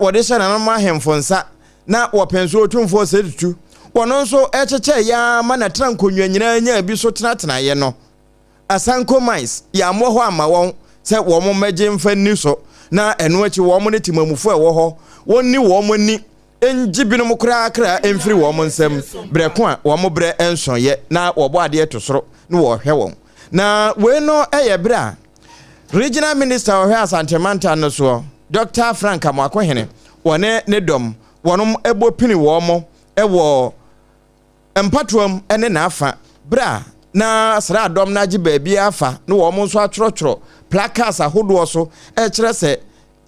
Wɔde hyɛ nananom ahemfo nsa na wɔpɛn so Otumfoɔ Osei Tutu, wɔno nso kyekyɛeɛ ara ma n'atena nkonnwa nyinaa nyaa bi so tenatenaeɛ no, Asanko Mines yɛammɔ hɔ amma wɔn sɛ wɔn mmɛgye mfa nni so na ɛno akyi wɔn ne temamufo a ɛwɔ hɔ wɔnni wɔn ani ngye binom koraa kra mfiri wɔn nsam berɛ ko a wɔn berɛ nsoeɛ na wɔbɔ adeɛ to soro na wɔrehwɛ wɔn. Na wei no yɛ berɛ a Regional Minister a ɔhwɛ Asante Mantam no soɔ, Dɔkta Frank Amoakohene, wɔne ne dɔm wɔnom bɔ pini wɔn wɔ mpatoam ne n'afa berɛ a na sraadɔm no agye baabi afa na wɔn nso atwerɛtwerɛ placards ahodoɔ so kyerɛ sɛ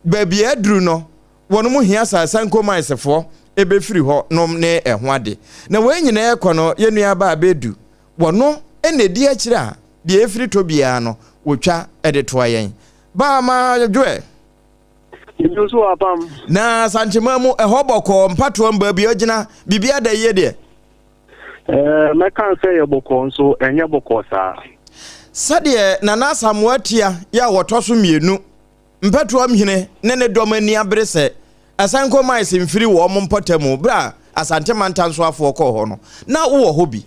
baabi a aduru no wɔn mu hia sɛ Asanko Minesfoɔ bɛfiri hɔ nom ne ɛho ade. Na wei nyinaa ɛkɔ no yɛn nua baa bɛdu wɔno na ɛdi akyire a deɛ ɛfiri tɔ biara no wɔtwa de toa yɛn. Baa ma dwoɛ. Ebi nso wɔ apam. Na Asanteman mu ɛhɔ bɔkɔɔ mpatoam baabi a ɔgyina biribi ada yie deɛ. Ɛɛ mɛka sɛ yɛ bɔkɔɔ nso ɛnyɛ bɔkɔɔ saa. Sɛdeɛ Nana Asamoah Tia yɛ a wɔtɔ so mmienu Mpɛtoam hene ne ne dɔm ani abere sɛ Asanko Mines mfiri wɔn mpɔtamu berɛ a Asante Mantam soafoɔ kɔɔ hɔ no, na wowɔ hɔ bi.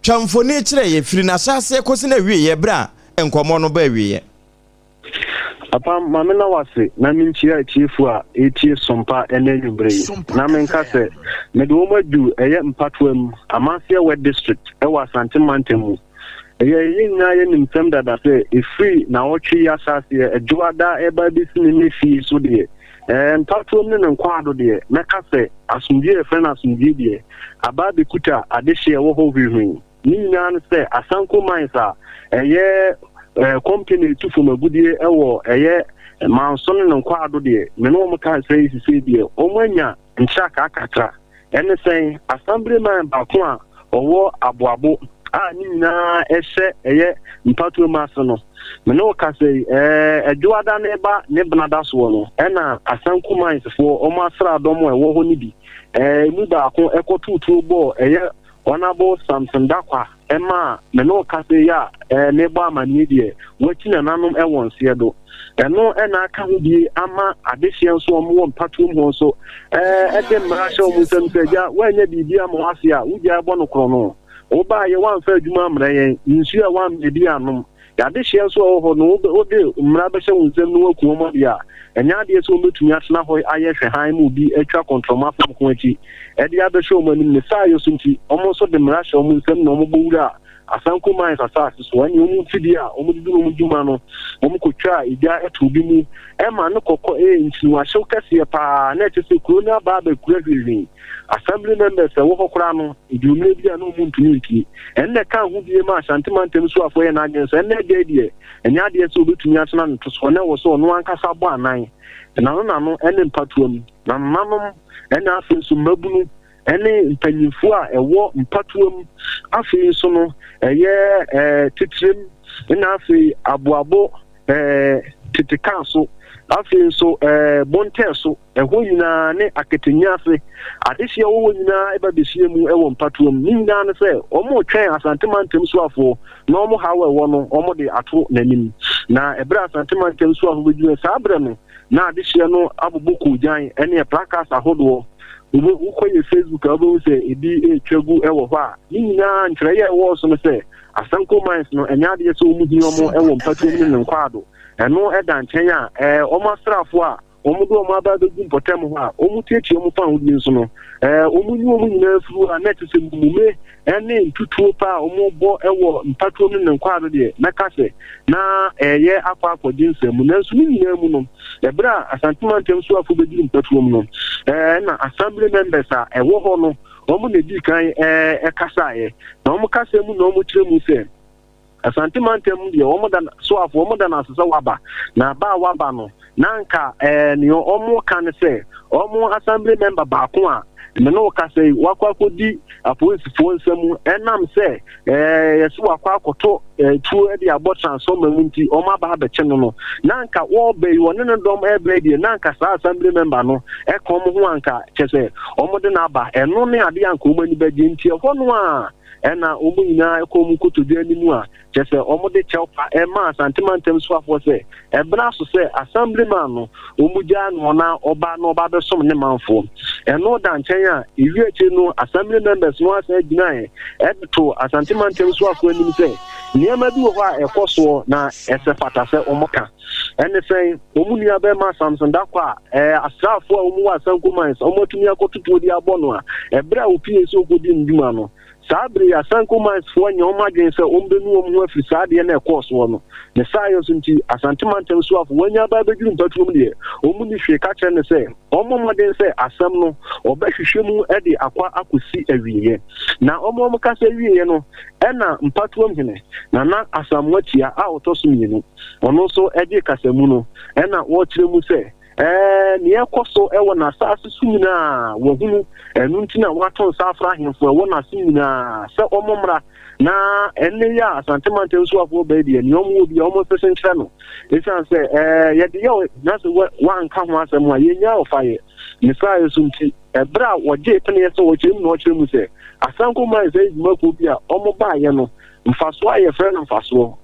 Twa mfoni kyerɛ yɛ firi n'ahyɛaseɛ kɔsi n'awieeɛ berɛ a nkɔmmɔ no ba awieeɛ. Apam, ma menna wo ase na minkyia atiefo a ɛretie Sompa ɛnnɛ anwummere yi, na menka sɛ mede wɔn adu ɛyɛ Mpatoa mu, Amanseɛ West District ɛwɔ Asante Mantam mu. Ɛyɛ yɛn nyinaa yɛnim sɛm dada sɛ ɛfiri naawɔtwe yi ahyɛaseɛ Adwoada ɛreba abɛsi ne ne fie so deɛ, ɛɛ Mpatoam ne ne nkwaado deɛ, mɛka sɛ asomdwie a yɛfrɛ no asomdwie deɛ, aba abɛkuta adehyeɛ ɛwɔ hɔ hwirihwiri. Ne nyinaa ne sɛ Asanko Mines a ɛyɛ ɛɛ company etu fam agudeɛ ɛwɔ ɛyɛ Manso ne ne nkwaado deɛ, me ne wɔn ka nsɛm yi sisei deɛ, wɔn anya ntrakaa kakra. Ɛne sɛn? Assemblyman baako a ɔwɔ Aboabo a ne nyinaa ɛhyɛ ɛyɛ mpatoa mu ase no, me ne wo kasa yi, ɛɛ Adwoada ne ba ne Benada soɔ no, ɛna Asanko Mines foɔ wɔn asraadɔm a ɛwɔ hɔ no bi, ɛɛ emu baako ɛkɔtoo tuo bɔɔ ɛyɛ Honourable Samson Dakwa ɛma me ne wo kasa yi a ɛɛ mebɔ amaneɛ deɛ, wakyi nananom ɛwɔ nseɛ do. Ɛno na aka ho bie ama adehyeɛ nso wɔn wɔ mpatoam hɔ nso ɛde mmara hyɛ wɔn nsam sɛ gya woanyɛ biribi ama wase a wogyae bɔ no korɔno. Wobaayɛ woamfa adwuma ammrɛ yɛn, nsuo a woammɛ bi annom. Yɛadehyeɛ nso a ɛwɔ hɔ no wode mmara bɛhyɛ wo nsam na woaku wɔn adeɛ a, ɛnyɛ adeɛ sɛ wɔbɛtumi atena hɔ ayɛ hwɛhan ma obi atwa kɔntrɔma fam ko akyi de abɛhyɛ wɔn anim. Ne saayɛ so nti wɔn nso de mmara hyɛ wɔn nsam na wɔbɔ wura Asanko Mines asase so, ɛne wɔn mfidie a wɔde di wɔn dwuma no, wɔkɔtwaa egya too bi mu ma no kɔkɔ ɛyɛ nkyiniwahyew kɛseɛ pa ara, na ɛkyɛ sɛ kuro no aba abɛkura hwirihwiri. Assembly members a ɛwɔ hɔ koraa no, ɛduru mmerɛ bi a na wɔn ntumi mpue. Ɛno na ɛkaa ho bie maa Ashanti mantam soafoɔ yɛ n'adwene sɛ ɛnnɛ da yi deɛ, ɛnyɛ adeɛ sɛ ɔbɛtumi atena ne to soɔ, na ɛwɔ sɛ ɔno ankasa bɔ anan, n'ano n'ano ne mpatoam, na nananom ne afei nso mmabunu ne mpanyimfoɔ a ɛwɔ mpatoa mu, afei nso no ɛyɛ ɛɛ titirem na afei aboabo ɛɛ tete kaa so, afei nso ɛɛ bontɛɛ so, ɛhɔ nyinaa ne aketenya ase adehyeɛ wɔ hɔ nyinaa ɛba bɛhyia mu ɛwɔ mpatoa mu. Ne nyinaa no sɛ wɔretwɛn Asante mantam soafoɔ na wɔn haw ɛwɔ no wɔde ato n'anim. Na ɛberɛ a Asante mantam soafoɔ bɛduru saa berɛ no na adehyeɛ no abobɔ koogyan ne placards ahodoɔ. Wokɔ yɛ Facebook a wobɛhu sɛ ebi retwa gu wɔ hɔ a ne nyinaa nkyerɛeɛ a ɛwɔ so no sɛ Asanko Mines no ɛnyɛ adeɛ sɛ wɔn hia wɔn wɔ mpatuom ne ne nkwaado. Ɛno ɛda nkyɛn a ɛɛ wɔn asraafoɔ a wɔn de wɔn aba abɛgu mpɔtam hɔ a wɔn tiatia wɔn fa ahodie nso no ɛɛ wɔn nyi wɔn nyinaa firi hɔ a na ɛte sɛ mmume ne ntutuo pa a wɔbɔ wɔ mpatuo no ne nkwaado deɛ, mɛka sɛ na ɛreyɛ akɔ akɔgye nsam mu. Nanso ne nyinaa mu no, ɛberɛ a Asante Mantam soafoɔ bɛduru mpatuo mu no, na Assembly members a ɛwɔ hɔ no, wɔn na ɛdii kan kasaeɛ. Na wɔn kasa mu na wɔkyerɛ mu sɛ, Asante mantam mu deɛ wɔn da soafoɔ wɔn da no ase sɛ waba na aba a waba no na nka ɛɛ nea wɔn ka ne sɛ wɔn assembly member baako a me ne wo kasa yi wakɔ akɔdi apolisifoɔ nsam ɛnam sɛ ɛɛ yɛsɛ wakɔ akɔto tuo de abɔ transformer mu nti wɔn aba abɛkye no no na anka wɔreba yi wɔne ne dɔm ɛreba yi deɛ na anka saa assembly member no ɛka wɔn ho anka kyɛ sɛ wɔn de no aba ɛno ne adeɛ anka wɔn ani bɛgye nti ɛhɔ no a ɛna wɔn nyinaa ɛkɔ wɔn nkotodwe anim a kyɛ sɛ wɔde kyɛw pa ɛma Asante mantam soafoɔ sɛ ɛberɛ aso sɛ assemblyman no wɔn gyaa no na ɔba na ɔba abɛsom ne manfoɔ. Ɛno da nkyɛn a, ewie akyire no assembly members no asan gyinaeɛ ɛde to Asante mantam soafoɔ anim sɛ nneɛma bi wɔ hɔ a ɛkɔ soɔ na ɛsɛ fata sɛ wɔn ka. Ɛne sɛn, wɔn nua bɛrima Samson Dakwa a ɛɛ asraafoɔ a wɔn wɔ Asanko mines wɔn atumi akɔtotoɔ de abɔ no a ɛberɛ a wɔpie sɛ ɔkɔdi ndwuma no, Saa bere yi, Asanko Mines-foɔ anya wɔn adwene sɛ wɔbɛnu wɔn ho afiri saa adeɛ no a ɛkɔɔ soɔ no. Ne saayɛ so nti, Asante mantam soafo, wɔanya aba abɛduru mpatuom deɛ, wɔn nni hwee ka kyerɛ no sɛ ɔmmɔ mmɔden sɛ asɛm no ɔbɛhwehwɛ mu de akɔ akɔsi awieɛ. Na wɔn wɔn kasa wieɛ no, ɛna mpatuom hene, Nana Asamoah Kyia a ɔtɔ so mmienu, ɔno nso gyee kasamu no, ɛna wɔkyerɛ mu sɛ, Ɛɛ, nea ɛkɔ so wɔ n'asaase so nyinaa, wahunu. Ɛno nti na wato nsa afrɛ ahemfo a ɛwɔ n'ase nyinaa sɛ wɔmmra. Na ɛnnɛ yi a Asante mantam soafoɔ bɛyi deɛ, nea wɔwɔ biara wɔnsese nkyerɛ no. Esiane sɛ ɛɛ, yɛde yɛ wo na sɛ woanka ho asɛm a, yɛnnya ɔfa yɛ. Ne saayɛ so nti, ɛberɛ a wɔgyee peneɛ sɛ wɔkyerɛ mu na ɔkyerɛ mu sɛ, Asanko Mines yɛ dwumakuo bi a wɔbaeɛ no, mfasoɔ a yɛfrɛ no mfasoɔ,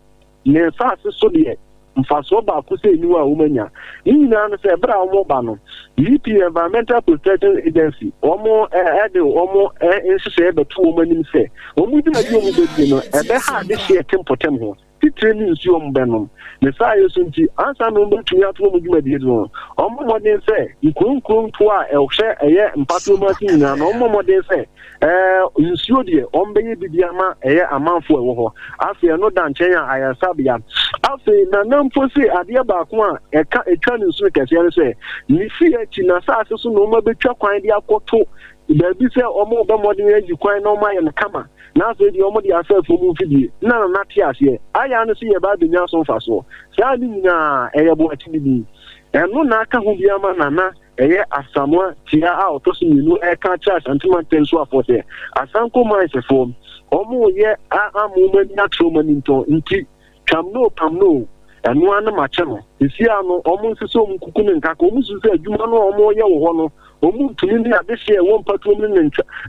Ne nsase so deɛ, mfasoɔ baako sɛ nni hɔ a wɔanya. Ne nyinaa ne sɛ, berɛ a wɔreba no, EP, Environmental Protection Agency, wɔn de wɔn nhyehyɛeɛ bɛto wɔn anim sɛ, wɔn dwumadi a wɔbɛdie no, ɛbɛha adehyeɛ ɛte mpɔtam hɔ, titire ne nsuo a wɔbɛnom. Ne saa yɛ so nti, ansa na wɔbɛtumi ato wɔn dwumadie so no, wɔmmɔ mmɔden sɛ nkuro nkuro ntoa a ɛhwɛ ɛyɛ mpatoɔ mu ase nyinaa no, wɔmmɔ mmɔden sɛ Ɛɛ, nsuo deɛ, wɔbɛyɛ biribi ama ɛyɛ amanfoɔ a ɛwɔ hɔ. Afei ɛno da nkyɛn a, ayaresabea. Afei Nana mpo se adeɛ baako a ɛka ɛtwa ne nsono kɛseɛ ne sɛ, ne fie akyi, n'asase so na wɔabɛtwa kwan de akɔto baabi sɛ wɔrebɔ mmɔden ayi kwan na wɔayɛ no kama, na afei deɛ wɔde afa afuom mfidie. Na Nana te aseɛ. Ayɛ ara ne sɛ yɛreba abɛnya so mfasoɔ. Saa ne nyinaa, ɛyɛ boakye didi. Ɛno na aka ho bi ama Nana Ɛyɛ Asamoah Tia a ɔtɔ so mmienu reka akyerɛ Asante mantam soafoɔ sɛ Asanko Mines-foɔ, wɔreyɛ ama wɔn ani atrɛ wɔn ani ntɔn nti, twam no o pam no o, ɛno ara ne makyɛ no. Seesei ara no, wɔnsesa wɔn nkuku ne nkaka, wɔsusu sɛ adwuma no a wɔreyɛ wɔ hɔ no, wɔntumi ne adehyeɛ a ɛwɔ mpatuom ne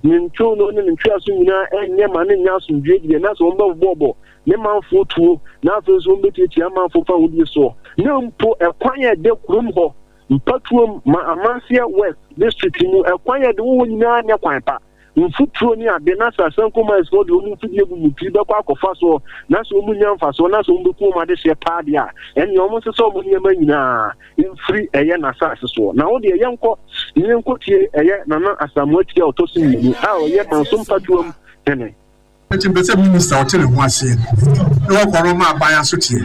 ne ntwonoo ne ne ntweaso nyinaa nyɛ ma no nyɛ asomdwoeɛ deɛ, na sɛ wɔbɛbobɔbɔ ne manfoɔ tuo, na afei nso wɔbɛtiatia amanfoɔ fawodeɛ soɔ, na mpo ɛkwan a ɛda kurom hɔ Mpatuam ma Amanseɛ West District mu ɛkwan a ɛde wɔ hɔ nyinaa nyɛ kwan pa. Mfuturo ne ade na sɛ Asanko Mines foɔ de wɔn mfidie gu mu pii bɛkɔ akɔfa soɔ na sɛ wɔn nya mfasoɔ na sɛ wɔn bɛku wɔn adehyeɛ paa deɛ a, ɛnneɛ wɔn nsesa wɔn nneɛma nyinaa mfiri ɛyɛ n'asaase soɔ. Na wo deɛ yɛnkɔ na yɛnkɔtie ɛyɛ Nana Asamoah Tia a ɔtɔ so mmienu a ɔyɛ Manso Mpatuam hene. Enti mepɛ sɛ minista a ɔte ne ho aseɛ na wakɔ no ma aban asoteɛ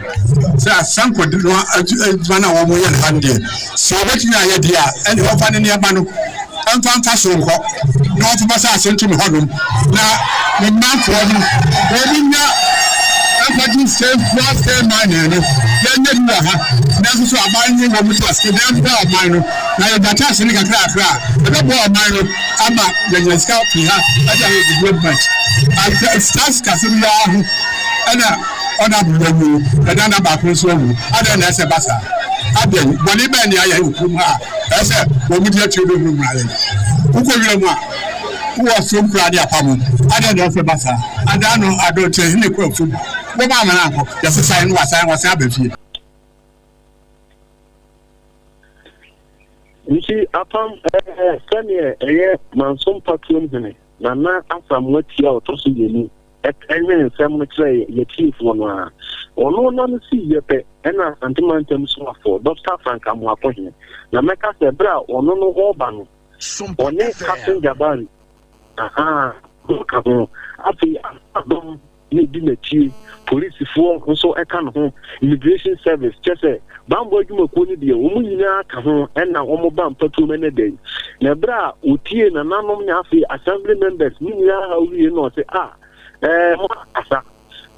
sɛ asankɔde no adwuma no a wɔyɛ no ha no deɛ, sɛ wɔbɛtumi ayɛ deɛ a, ɛnneɛ wɔmfa ne nneɛma no mfa mfa so nkɔ na wɔmfa m'asase nto me hɔnom na me manfoɔ no wɔnnya nkwagye small scale mining no yɛnyɛ bi wɔ ha nanso so aban nye wɔn tax na ɛmmoa ɔman no na yɛgya tax no kakrakra a ɛbɛboa ɔman no ama yɛanya sika firi ha de ayɛ development. Anka saa sikasɛm yi ara ho na ɔnam wawu, na nana baako nso awu. Adɛn na ɛsɛ ɛba saa? Adɛn? Bɔne bɛn na yɛayɛ wɔ kurom ha a ɛsɛ sɛ wɔn de atuo bɛhunahuna yɛn? Wokɔ wiram a, wowɔ afuom koraa de apam wo. Adɛn na ɛsɛ ɛba saa? Adaa no adɔnkyerɛhene kɔ afuom, wɔma amena ankɔ, yɛsesae no wasan wasan aba fie. Nti apam ɛɛ sɛdeɛ ɛyɛ Manso Mpatuam hene Nana Asamoah Tia a ɔtɔ so mmienu ɛnwene nsɛm no kyerɛɛ yɛtiefoɔ no ara. Ɔno na no sii yɛ pɛ ɛna Asante Mantam soafoɔ Dɔkta Frank Amoako hene. Na mɛka sɛ berɛ a ɔno no ɔreba no ɔne Captain Jabari ahaa ka ho. Afei dɔm na ɛdi n'akyie, polisifoɔ nso ka ne ho, immigration service, kyɛ sɛ bammɔ adwumakuo no deɛ wɔn nyinaa ka ho na wɔn ba mpatuom ɛnɛ da yi. Na ɛberɛ a wɔtie nananom ne afei assembly members ne nyinaa ha wie na ɔse a ah, ɛɛ mo akasa,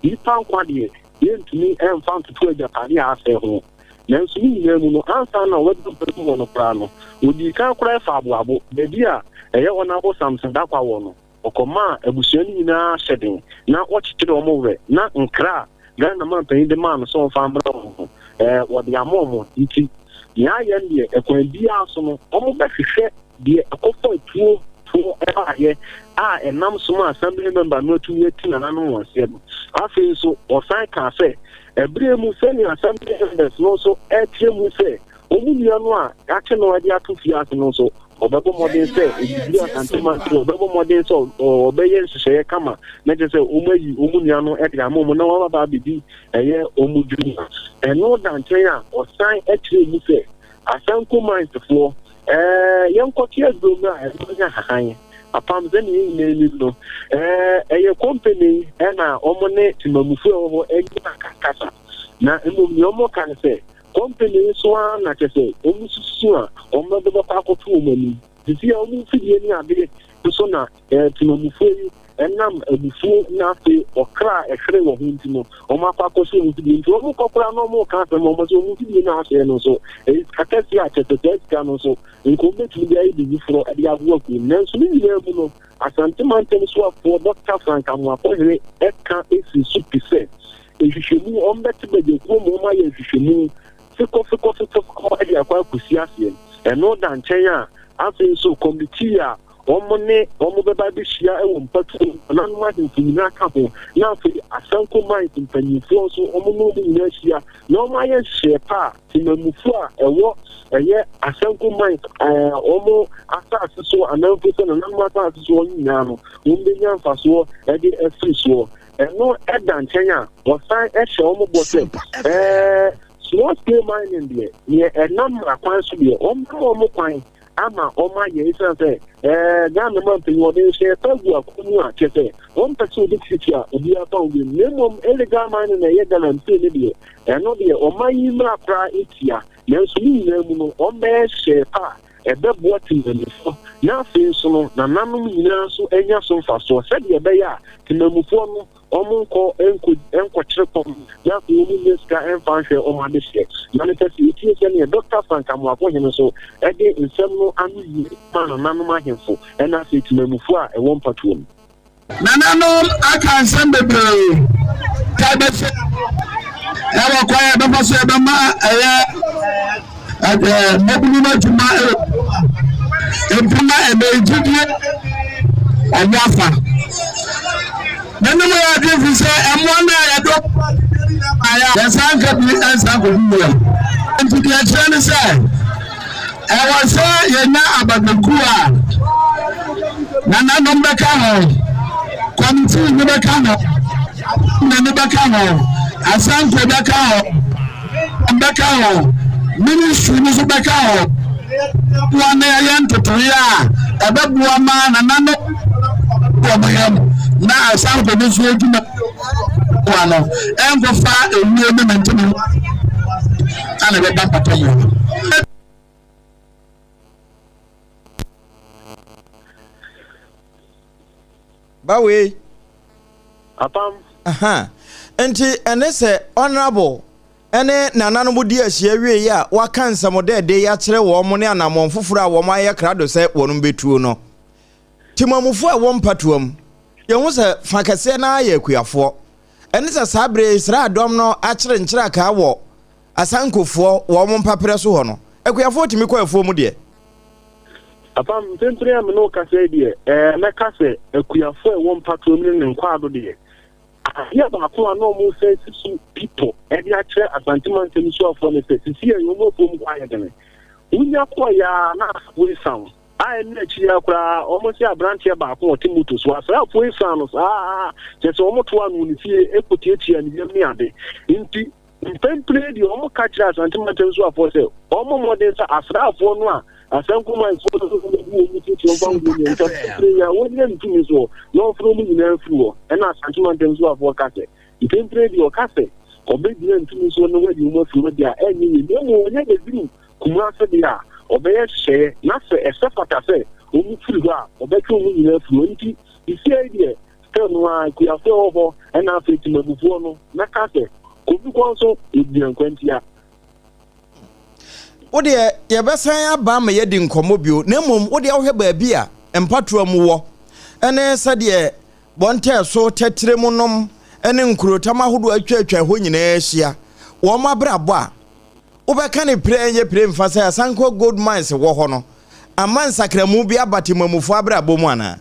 nnipa nkwa deɛ yɛntumi mfa ntoto agyapadeɛ a asɛe ho. Nanso ne nyinaa mu no, ansa na wɔbɛba mpatuom hɔ no koraa no, wɔdii kan koraa faa aboabo, baabi a ɛyɛ Honourable Samson Darkwa wɔ no, ɔkɔmaa abusua no nyinaa hyɛden na wɔkyekyeree wɔn werɛ na nkra a Ghana manpanyin de maa no sɛ ɔmfa mmrɛ wɔn no, ɛɛ, wɔde ama wɔn. Nti, nea ayɛ no deɛ, ɛkwan biara so no, wɔbɛhwehwɛ deɛ ɛkɔfa tuo toɔ baeɛ a ɛnam so ma Assembly member no atumi ati nananom wɔn aseɛ no. Afei nso, ɔsan kaa sɛ, ɛberɛ mu sɛnea Assembly members no nso reteɛ mu sɛ wɔn nua no a yɛakye no de ato fiase no nso, ɔbɛbɔ mmɔden sɛ ɔbɛduru Asante mantam, ɔbɛbɔ mmɔden sɛ ɔbɛyɛ nhyehyɛeɛ kama na kyerɛ sɛ wɔayi wɔn nua no de ama wɔn na wɔaba abɛdi ɛyɛ wɔn dwuma. Ɛno da nkyɛn a, ɔsan kyerɛɛ mu sɛ Asanko Mines-foɔ, ɛɛ, yɛnkɔte aduro no a ɛno ne ahahan. Apam sɛdeɛ yɛn nyinaa nim no, ɛɛ, ɛyɛ company ɛna wɔn ne temamufoɔ a ɛwɔ hɔ anya kasa. Na mmom deɛ wɔka ne sɛ, Kɔmpani yi so ara na kyerɛ sɛ wɔn susu a wɔn bɛde bɛkɔ akɔto wɔn anim. Sisi a wɔn mfidie ne adeɛ nso na eh, temamufoɔ yi ɛnam abufuo na afei ɔkra a ɛhwere wɔ ho nti no wɔn akɔ akɔhyɛ wɔn mfidie nti wɔn kɔ koraa na wɔn ka asɛm wɔn sɛ wɔn mfidie no ahyɛ no nso ɛyɛ sika kɛseɛ a kyerɛ sɛ saa sika no nso nka wɔn bɛtumi de ayɛ biribi forɔ de aboa kuo no nanso ne nyinaa mu no Asante mantam soafoɔ Dɔkta Frank Amoakohene ɛka esi so pi sɛ Nhwehwɛmu, Wɔbɛte badwakuo ma wɔayɛ nhwehwɛmu fekɔfekɔfekɔfekɔ de akɔ akɔsi aseɛ. Ɛno da nkyɛn a, afei nso kɔmitii a wɔn ne wɔn bɛba abɛhyia wɔ mpatuo mu, nananom ahemfo nyinaa ka ho, na afei Asanko Mines mpanimfoɔ nso wɔn ne wɔn nyinaa ahyia na wɔayɛ nhyehyɛeɛ pa a temanmufoɔ a ɛwɔ ɛyɛ Asanko Mines wɔn asase so anaa mpo sɛ nananom asase soɔ nyinaa no wɔbɛnya mfasoɔ de afiri soɔ. Ɛno da nkyɛn a, wɔsan hyɛ wɔn bɔ sɛ, ɛɛ, small scale mining deɛ, neɛ ɛnam mmara kwan so deɛ, wɔbɛma wɔn kwan ama wɔayɛ ɛsiane sɛ ɛɛ Ghana man panyin wɔde nhyɛ pa gu akwan mu a kyerɛ sɛ wɔmpɛ sɛ wɔbɛtiatia obiara fa wɔn na mmom illegal mining na ɛyɛ galamsey no deɛ ɛno deɛ ɔman yi mmara koraa ɛtia nanso ne nyinaa mu no wɔbɛyɛ hyɛ pa a ɛbɛboa temanmufoɔ na afei nso no nananom nyinaa nso anya so mfasoɔ sɛdeɛ ɛbɛyɛ a temanmufoɔ no wɔn nkɔ nkɔ nkɔkyere kɔm na afei wɔn nnya sika mfa nhwɛ wɔn adehyeɛ. Na mepɛ sɛ yɛtie sɛdeɛ Dɔkta Frank Amoakohene nso de nsɛm no ano yie ma nananom ahemfo ɛna afei temanmufoɔ a ɛwɔ mpatoa mu. Nananom aka nsɛm bebree ka bɛhyɛ ɛwɔ kwan a ɛbɛfa so ɛbɛma ɛyɛ ɛɛ mmabunu no adwuma ɛwɔ mpoma ɛnɛ gyidie ɔmo afa. Nanom yɛ adwene fi sɛ ɛmoa no a yɛde ayɛ a yɛnsa nka bi nsa nkɔgu wura. Nti deɛ ɛkyerɛ ne sɛ Ɛwɔ sɛ yɛnya abadakuo a nananom bɛka ho, kɔmitii no bɛka ho, ne no bɛka ho, asanko bɛka ho, bɛka ho, ministry no nso bɛka ho. Boa na yɛyɛ ntotoeɛ a ɛbɛboa ma nananom wɔn yam na asanko no nso adwuma boa no ɛnkɔfa ewuo ne mente ana ɛbɛba mpata mu no. Bawei. Apam. Aha. Nti ɛne sɛ honorable ɛne nananom di ahyia wie a waka nsɛm dɛɛdɛ yi akyerɛ wɔn ne anammɔn foforɔ a wɔn ayɛ krado sɛ wɔn bɛtuo no. Temamufo a ɛwɔ mpatoam, yɛhu sɛ fa kɛseɛ no ara yɛ akuafoɔ. Ɛne sɛ saa berɛ yi sraadɔm no akyere nkyerakaa wɔ Asankofoɔ wɔn mpaperɛ so hɔ no, akuafoɔ tumi kɔ afuo mu deɛ. Papa, mprempren a me ne wo kasa yi deɛ, ɛɛ, mɛka sɛ akuafoɔ a ɛwɔ mpatoam ne ne nkwaado deɛ, adeɛ baako a na wɔsan si so pi tɔ de akyerɛ Asante mantam suafoɔ ne sɛ, sisi yɛn wɔn afuom kɔ ayɛ dene. Wonya kɔeɛ ara na woresan. A ɛno akyi ara koraa, wɔse aberanteɛ baako a ɔte moto so, asraafoɔ yi saa no saa, kyerɛ sɛ wɔtoaa no wɔ ne fie kɔtiatiaa ne yam ne ade. Nti, mprempren deɛ wɔka kyerɛ Asante mantam soafoɔ sɛ wɔmmɔ mmɔden sɛ asraafoɔ no a Asankumanfoɔ no bɛgu wɔn ti so mfa ngu ne nka mprempren yi a wɔnyɛ ne tumi soɔ na wɔmfrɛ wɔn nyinaa mfiri hɔ. Ɛna Asante mantam soafoɔ ka sɛ, mprempren deɛ ɔka sɛ ɔbɛgyina ne tumi soɔ na wayi wɔn afiri hɔ deɛ a ɛnyɛ yie na mmom wɔnyɛ bɛduru Kumase deɛ a, ɔbɛyɛ nhyehyɛeɛ na sɛ ɛsɛ fata sɛ wɔn firi hɔ a, ɔbɛtwe wɔn nyinaa afiri hɔ. Nti, seesei deɛ, still no ara, akuafoɔ a ɛwɔ hɔ ɛna afei temamufoɔ no, mɛka sɛ, Kofi kɔ nso, wɔgyina nkwantia. Wo deɛ, yɛbɛsan aba ama yɛadi nkɔmmɔ bio, na mmom wo deɛ wohwɛ baabi a. mpatoa mu wɔ ne sɛdeɛ bɔntɛɛso tɛtrɛ mu nom ne nkurotam ahodoɔ atwaatwa hɔ nyinaa ahyia, wɔn abrabɔ a wobɛka no pire ɛnyɛ pire mfa sɛ Asanko Gold Mines wɔ hɔ no ama nsakramu bi aba temamufoɔ abrabɔ mu anaa?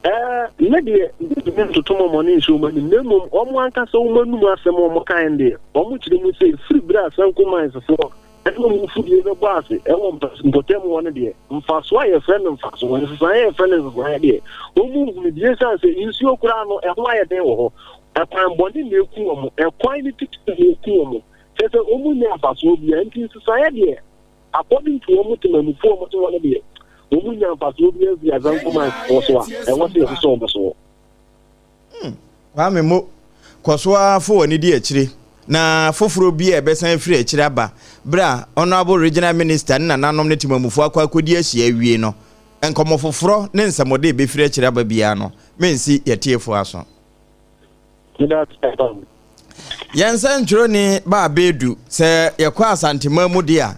Ɛɛ, me deɛ, mentumi ntoto mo mmɔne nhyɛ wɔn anim, na mmom wɔn ankasa wɔn anum asɛm a wɔkae no deɛ, wɔkyerɛ mu sɛ, ɛfiri berɛ a Asanko Mines foɔ ne wɔn mfudie bɛbɔ ase wɔ mpɔtam hɔ no deɛ, mfasoɔ a yɛfrɛ no mfasoɔ, nsesaeɛ a yɛfrɛ no nsesaeɛ deɛ, wɔnhunu bi. Ɛsiane sɛ nsuo koraa no, ɛho ayɛ den wɔ hɔ. Ɛkwan bɔne na ɛku wɔn, ɛkwan no titiriw na ɛku wɔn. Kyerɛ sɛ, wɔnnya mfasoɔ biara. Nti nsesaeɛ deɛ, According to wɔn temamufoɔ a wɔte hɔ no deɛ, wɔn nnya mfasoɔ biara mfiri Asanko mines foɔ so a ɛwɔ sɛ yɛsosɔ wɔn soɔ. Hmm, Kwame Mo, kɔ so ara fa w'ani di akyire, na foforɔ bi a ɛbɛsan afiri akyire aba berɛ a Honourable Regional Minister ne nananom ne temamufoɔ akɔ akɔdi ahyia awie no, nkɔmmɔ foforɔ ne nsɛmɔde a ɛbɛfiri akyire aba biara no, mensi yɛtiefoɔ aso. Yɛn nsɛntwerɛni baa bɛɛdu sɛ yɛkɔ Asanteman mu deɛ a,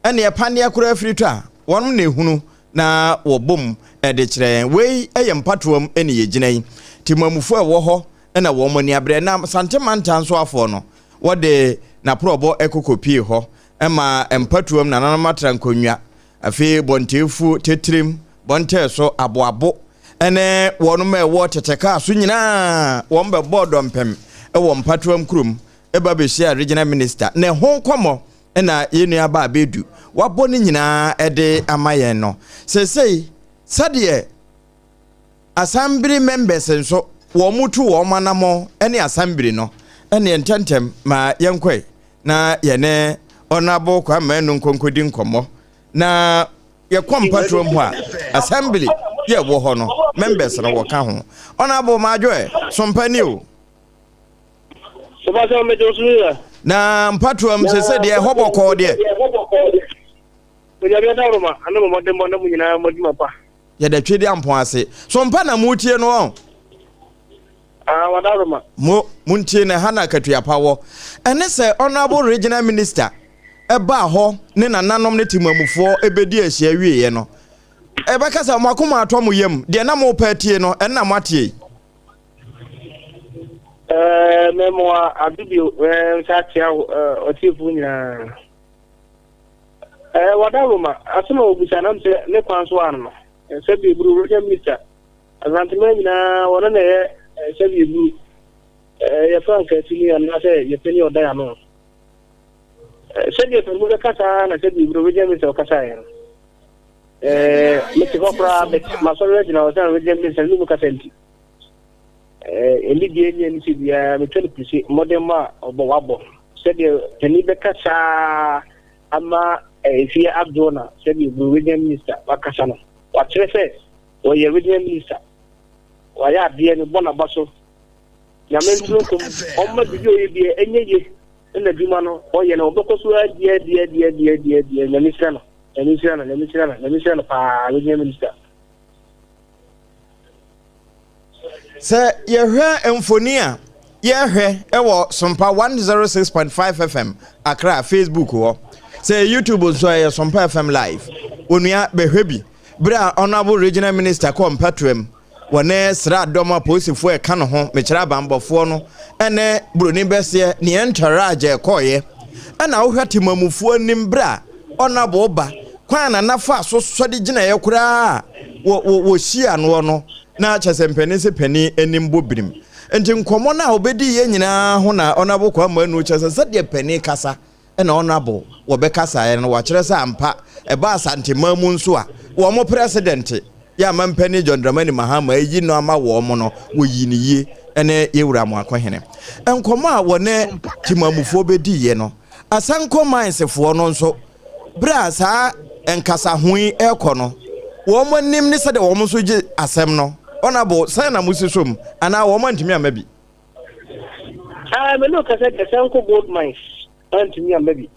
ɛneɛ paneɛ koraa firi tɔ a, wɔnom na ɛhunu na wɔbom de kyerɛ yɛn. Wei yɛ mpatoam ne yɛgyina yi. Temamufoɔ a ɛwɔ hɔ na wɔn ani abrɛ. Na Asante mantam nso afoɔ no, wɔde n'aporɔbɔ kɔkɔpie hɔ ma mpatoam nananom atra nkonnwa. Afei Bɔnteefuo, Tetirem, Bɔntɛɛso, Aboabo ne wɔnom a ɛwɔ tete kaa so nyinaa wɔn bɛbɔɔ dɔmpem wɔ Mpatoam kurom ba bɛhyiaa Regional Minister na ɛho nkɔmmɔ na yɛn nua baa Bedu wabɔ ne nyinaa de ama yɛn no. Seesei sɛdeɛ Asambiri members nso wɔn tu wɔn anamɔn ne Asambiri no, ɛneɛ ntɛntɛm ma yɛnkɔe na yɛne Honourable Kwame Manu nkɔnkɔdi nkɔmmɔ na yɛkɔ mpatoam hɔ a assembly yɛ wɔ hɔ no members no wɔka ho. Honourable Madwoɛ, sompa ni o. Na mpatoam sese deɛ ɛhɔ bɔkɔɔ deɛ. Onyame adaworoma ne mo mmɔdemmɔ ne mo nyinaa mo adwuma pa. Yɛda Twedeampɔn ase. Sompa na motie no ɔn. Ah, wadaworoma. Mo, montie no, ɛha na akatua pa wɔ. Ɛne sɛ Honourable Regional Minister ɛbaa hɔ ne nananom ne temamufoɔ ɛbɛdi ahyia wieɛ no, ɛbɛka sɛ mo akoma atɔ mo yam, deɛ na mopɛ atie no, ɛno na moateɛ yi. Ɛɛ, mɛmoa ade bio, ɛɛ, nsa akyea ɔtiefoɔ nyinaa. Ɛɛ, wadaworoma, asɛm a wɔbisa nam sɛ ne kwan so ano no, sɛ biribi Regional Minister Asanteman nyinaa wɔno na ɛyɛ sɛbi eburu yɛ frankaa tumi anaasɛ yɛ panyin ɔda yɛ ano. Sɛdeɛ panyin bɛkasa na sɛbi eburu regional minister ɔkasaeɛ no. Mete hɔ koraa masɔre agyina hɔ sɛ regional minister ne mu kasa nti. Ɛni deɛ ɛni ɛni sɛ biara metwa no pirisi mmɔden ma ɔbɔ wabɔ sɛdeɛ panyin bɛkasa ama efie adwo na sɛbi eburu regional minister wakasa no wakyerɛ sɛ Ɔyɛ regional minister. Wayɛ adeɛ mebɔ naba so. Nyame ntoro ntom. Ɔmma biribi a ɔyɛ biara ɛnyɛ ye na adwuma no ɔyɛ no ɔbɛkɔ so adi adi adi adi adi adi Nyame nhyira no. Nyame nhyira no. Nyame nhyira no. Nyame nhyira no paa regional minister. Sɛ yɛhwɛ mfoni a yɛhwɛ wɔ Sompa 106.5 FM Accra Facebook hɔ. Sɛ YouTube nso ɛyɛ Sompa FM Live. Onua bɛhwɛ bi. Bere a Honourable Regional Minister kɔɔ mpatoam, wɔne sraadɔm apolisifoɔ a ɛka ne ho, mekyerɛ abanbɔfoɔ no, ne Buroni bɛseɛ ne entourage a ɛkɔeɛ. Ɛna wohwɛ temamufoɔ anim bere a Honourable ba, kwan a Nana faa so sɔre gyinaeɛ koraa a wɔhyia noɔ no, na kyerɛ sɛ mpanin sɛ panin anim bɔ birim. Nti nkɔmmɔ no a wɔbɛdiiɛ nyinaa ho na Honourable Kwame Manu kyerɛ sɛ sɛdeɛ panin kasa na Honourable wɔbɛkasaeɛ no wɔakyerɛ sɛ ampa ɛba Asanteman mu nso a wɔn President yɛ Amanpanin John Dramani Mahama ayi no ama wɔn no wɔyii no yie ne Yɛwura Amoakohene. Nkɔmmɔ a wɔne Temamufoɔ bɛdiiɛ no Asanko Mines foɔ no nso berɛ a saa nkasaho yi rekɔ no wɔn anim ne sɛdeɛ wɔn nso gye asɛm no Honourable sɛn na mosi so mu anaa wɔn antumi amma bi? Ah, me no kasa deɛ Sanko Gold Mines antumi amma bi.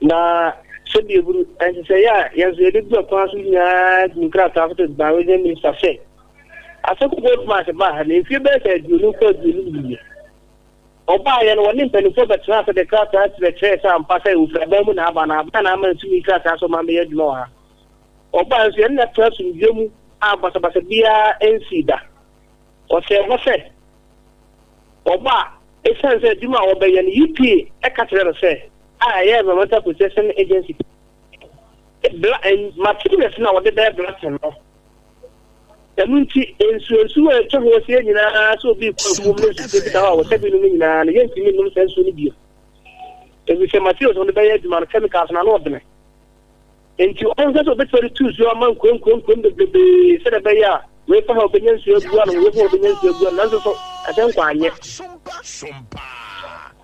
Na sɛdeɛ eburu nhyehyɛeɛ a yɛn nso yɛde gu akwan so nyinaa gu nkrataa so de baa regional minister sɛ Asanko Gold Mines baa ha na mfie bɛyɛ sɛ aduonu kɔ 50 nie. Ɔbaeɛ no wɔne mpanimfoɔ bɛtenaa ase de krataa kyerɛkyerɛɛ sɛ ampa sɛ ofiri aban mu na aba na aban na ama ntumi krataa sɛ ɔma mmɛyɛ adwuma wɔ ha. Ɔbae nso, yɛne no atena asomdwoe mu a basabasa biara nsii da. Ɔhyɛɛ bɔ sɛ, ɔba a, esiane sɛ adwuma a ɔbɛyɛ no, EPA ka kyerɛɛ no sɛ, a ɛyɛ Environmental Protection Agency, bla, materials no a wɔde bɛyɛ blasting no, ɛno nti nsuonsuo a atwa ho ahyia nyinaa sɛ obi rekɔ afuom ne nsuo bi da hɔ a wɔhyɛ bi nom no nyinaa no, yɛntumi nnom saa nsuo no bio. Efisɛ materials a wɔde bɛyɛ adwuma no, chemicals no, ano ɔdene. Enti ɔnhwɛ sɛ obetumi de tu nsuo ama nkuro nkuro nkuro bebrebe sɛdeɛ ɛbɛyɛ a wei fa ha obenya nsuo agu ano, wei fa ha obenya nsuo agu ano, nanso so ɛsɛ nkwa anyɛ.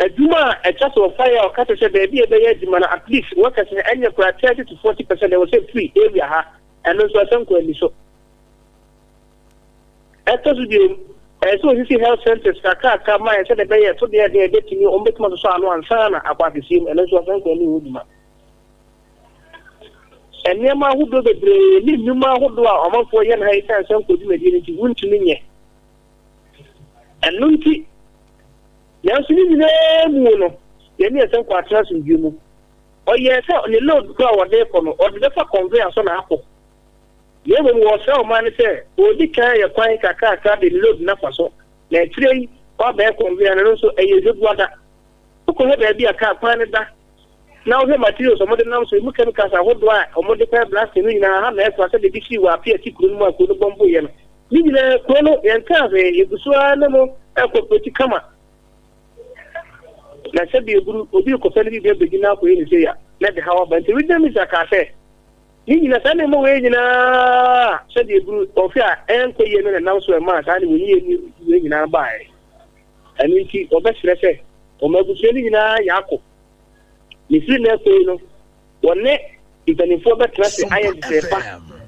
Adwuma a ɛtwa sɛ ɔfa yɛ a ɔka kyerɛ sɛ baabi a ɛbɛyɛ adwuma no at least workers no ɛnyɛ koraa 30 to 40% ɛwɔ sɛ firi area ha, ɛno nso ɛsɛ nkwa ani so. Ɛtɔ so bio, ɛsɛ sɛ osisi health centers kakraka ma yɛn sɛdeɛ ɛbɛyɛ ɛto deɛ ɛden a ɛbɛtumi wɔn bɛtumi asosɔ ano ansa na akɔ akɛseɛ mu, ɛno nso ɛsɛ nkwa ani ho dwuma. Nneɛma ahodoɔ bebree ne nnwuma ahodoɔ a ɔmanfoɔ yɛ no ha esiane sɛ nkɔ dwumadie no nti wontumi nyɛ. Ɛno nti, nanso ne nyinaa mu no, yɛne yɛn sɛ nkɔ atena asomdwoeɛ mu. Ɔyɛɛ sɛ ne load koro a wɔde rekɔ no, ɔde bɛfa conveyor so na akɔ. Na mmom wɔsrɛ ɔman no sɛ ɔdi kan ayɛ kwan kakrakra de ne load no afa so, na akyire yi wabɛyɛ conveyor no, ɛno nso ɛyɛ hwɛbuada. Wokɔhwɛ baabi a kaa kwan no da na wohwɛ materials a wɔde nam so, emu chemicals ahodoɔ a wɔde kɔyɛ blasting no nyinaa ha na ɛfa sɛdeɛ ebi sii wɔ Apia ti kuro no mu a kuro no bɔmboeɛ no. Ne nyinaa kuro no yɛnkaa hwee, yɛgu so ara ne mo ɛkɔpɛti kama. Na sɛbi eburu obi rekɔpɛ no biribi abɛgyina akɔyɛ ne sei a, na ɛde haw aba. Nti Regional Minister kaa sɛ, ne nyinaa saa nneɛma wei nyinaa sɛdeɛ eburu ɔhwɛ a ɛnkɔ yie no na ɛnam so ɛmaa saa ne wɔyie wei nyinaa baeɛ. Ɛno nti wɔbɛsrɛ sɛ wɔn abusua no nyinaa yɛ akɔ. Ne firi nnɛ rekɔ yi no, wɔne mpanimfoɔ bɛtena ase ayɛ nhyehyɛe pa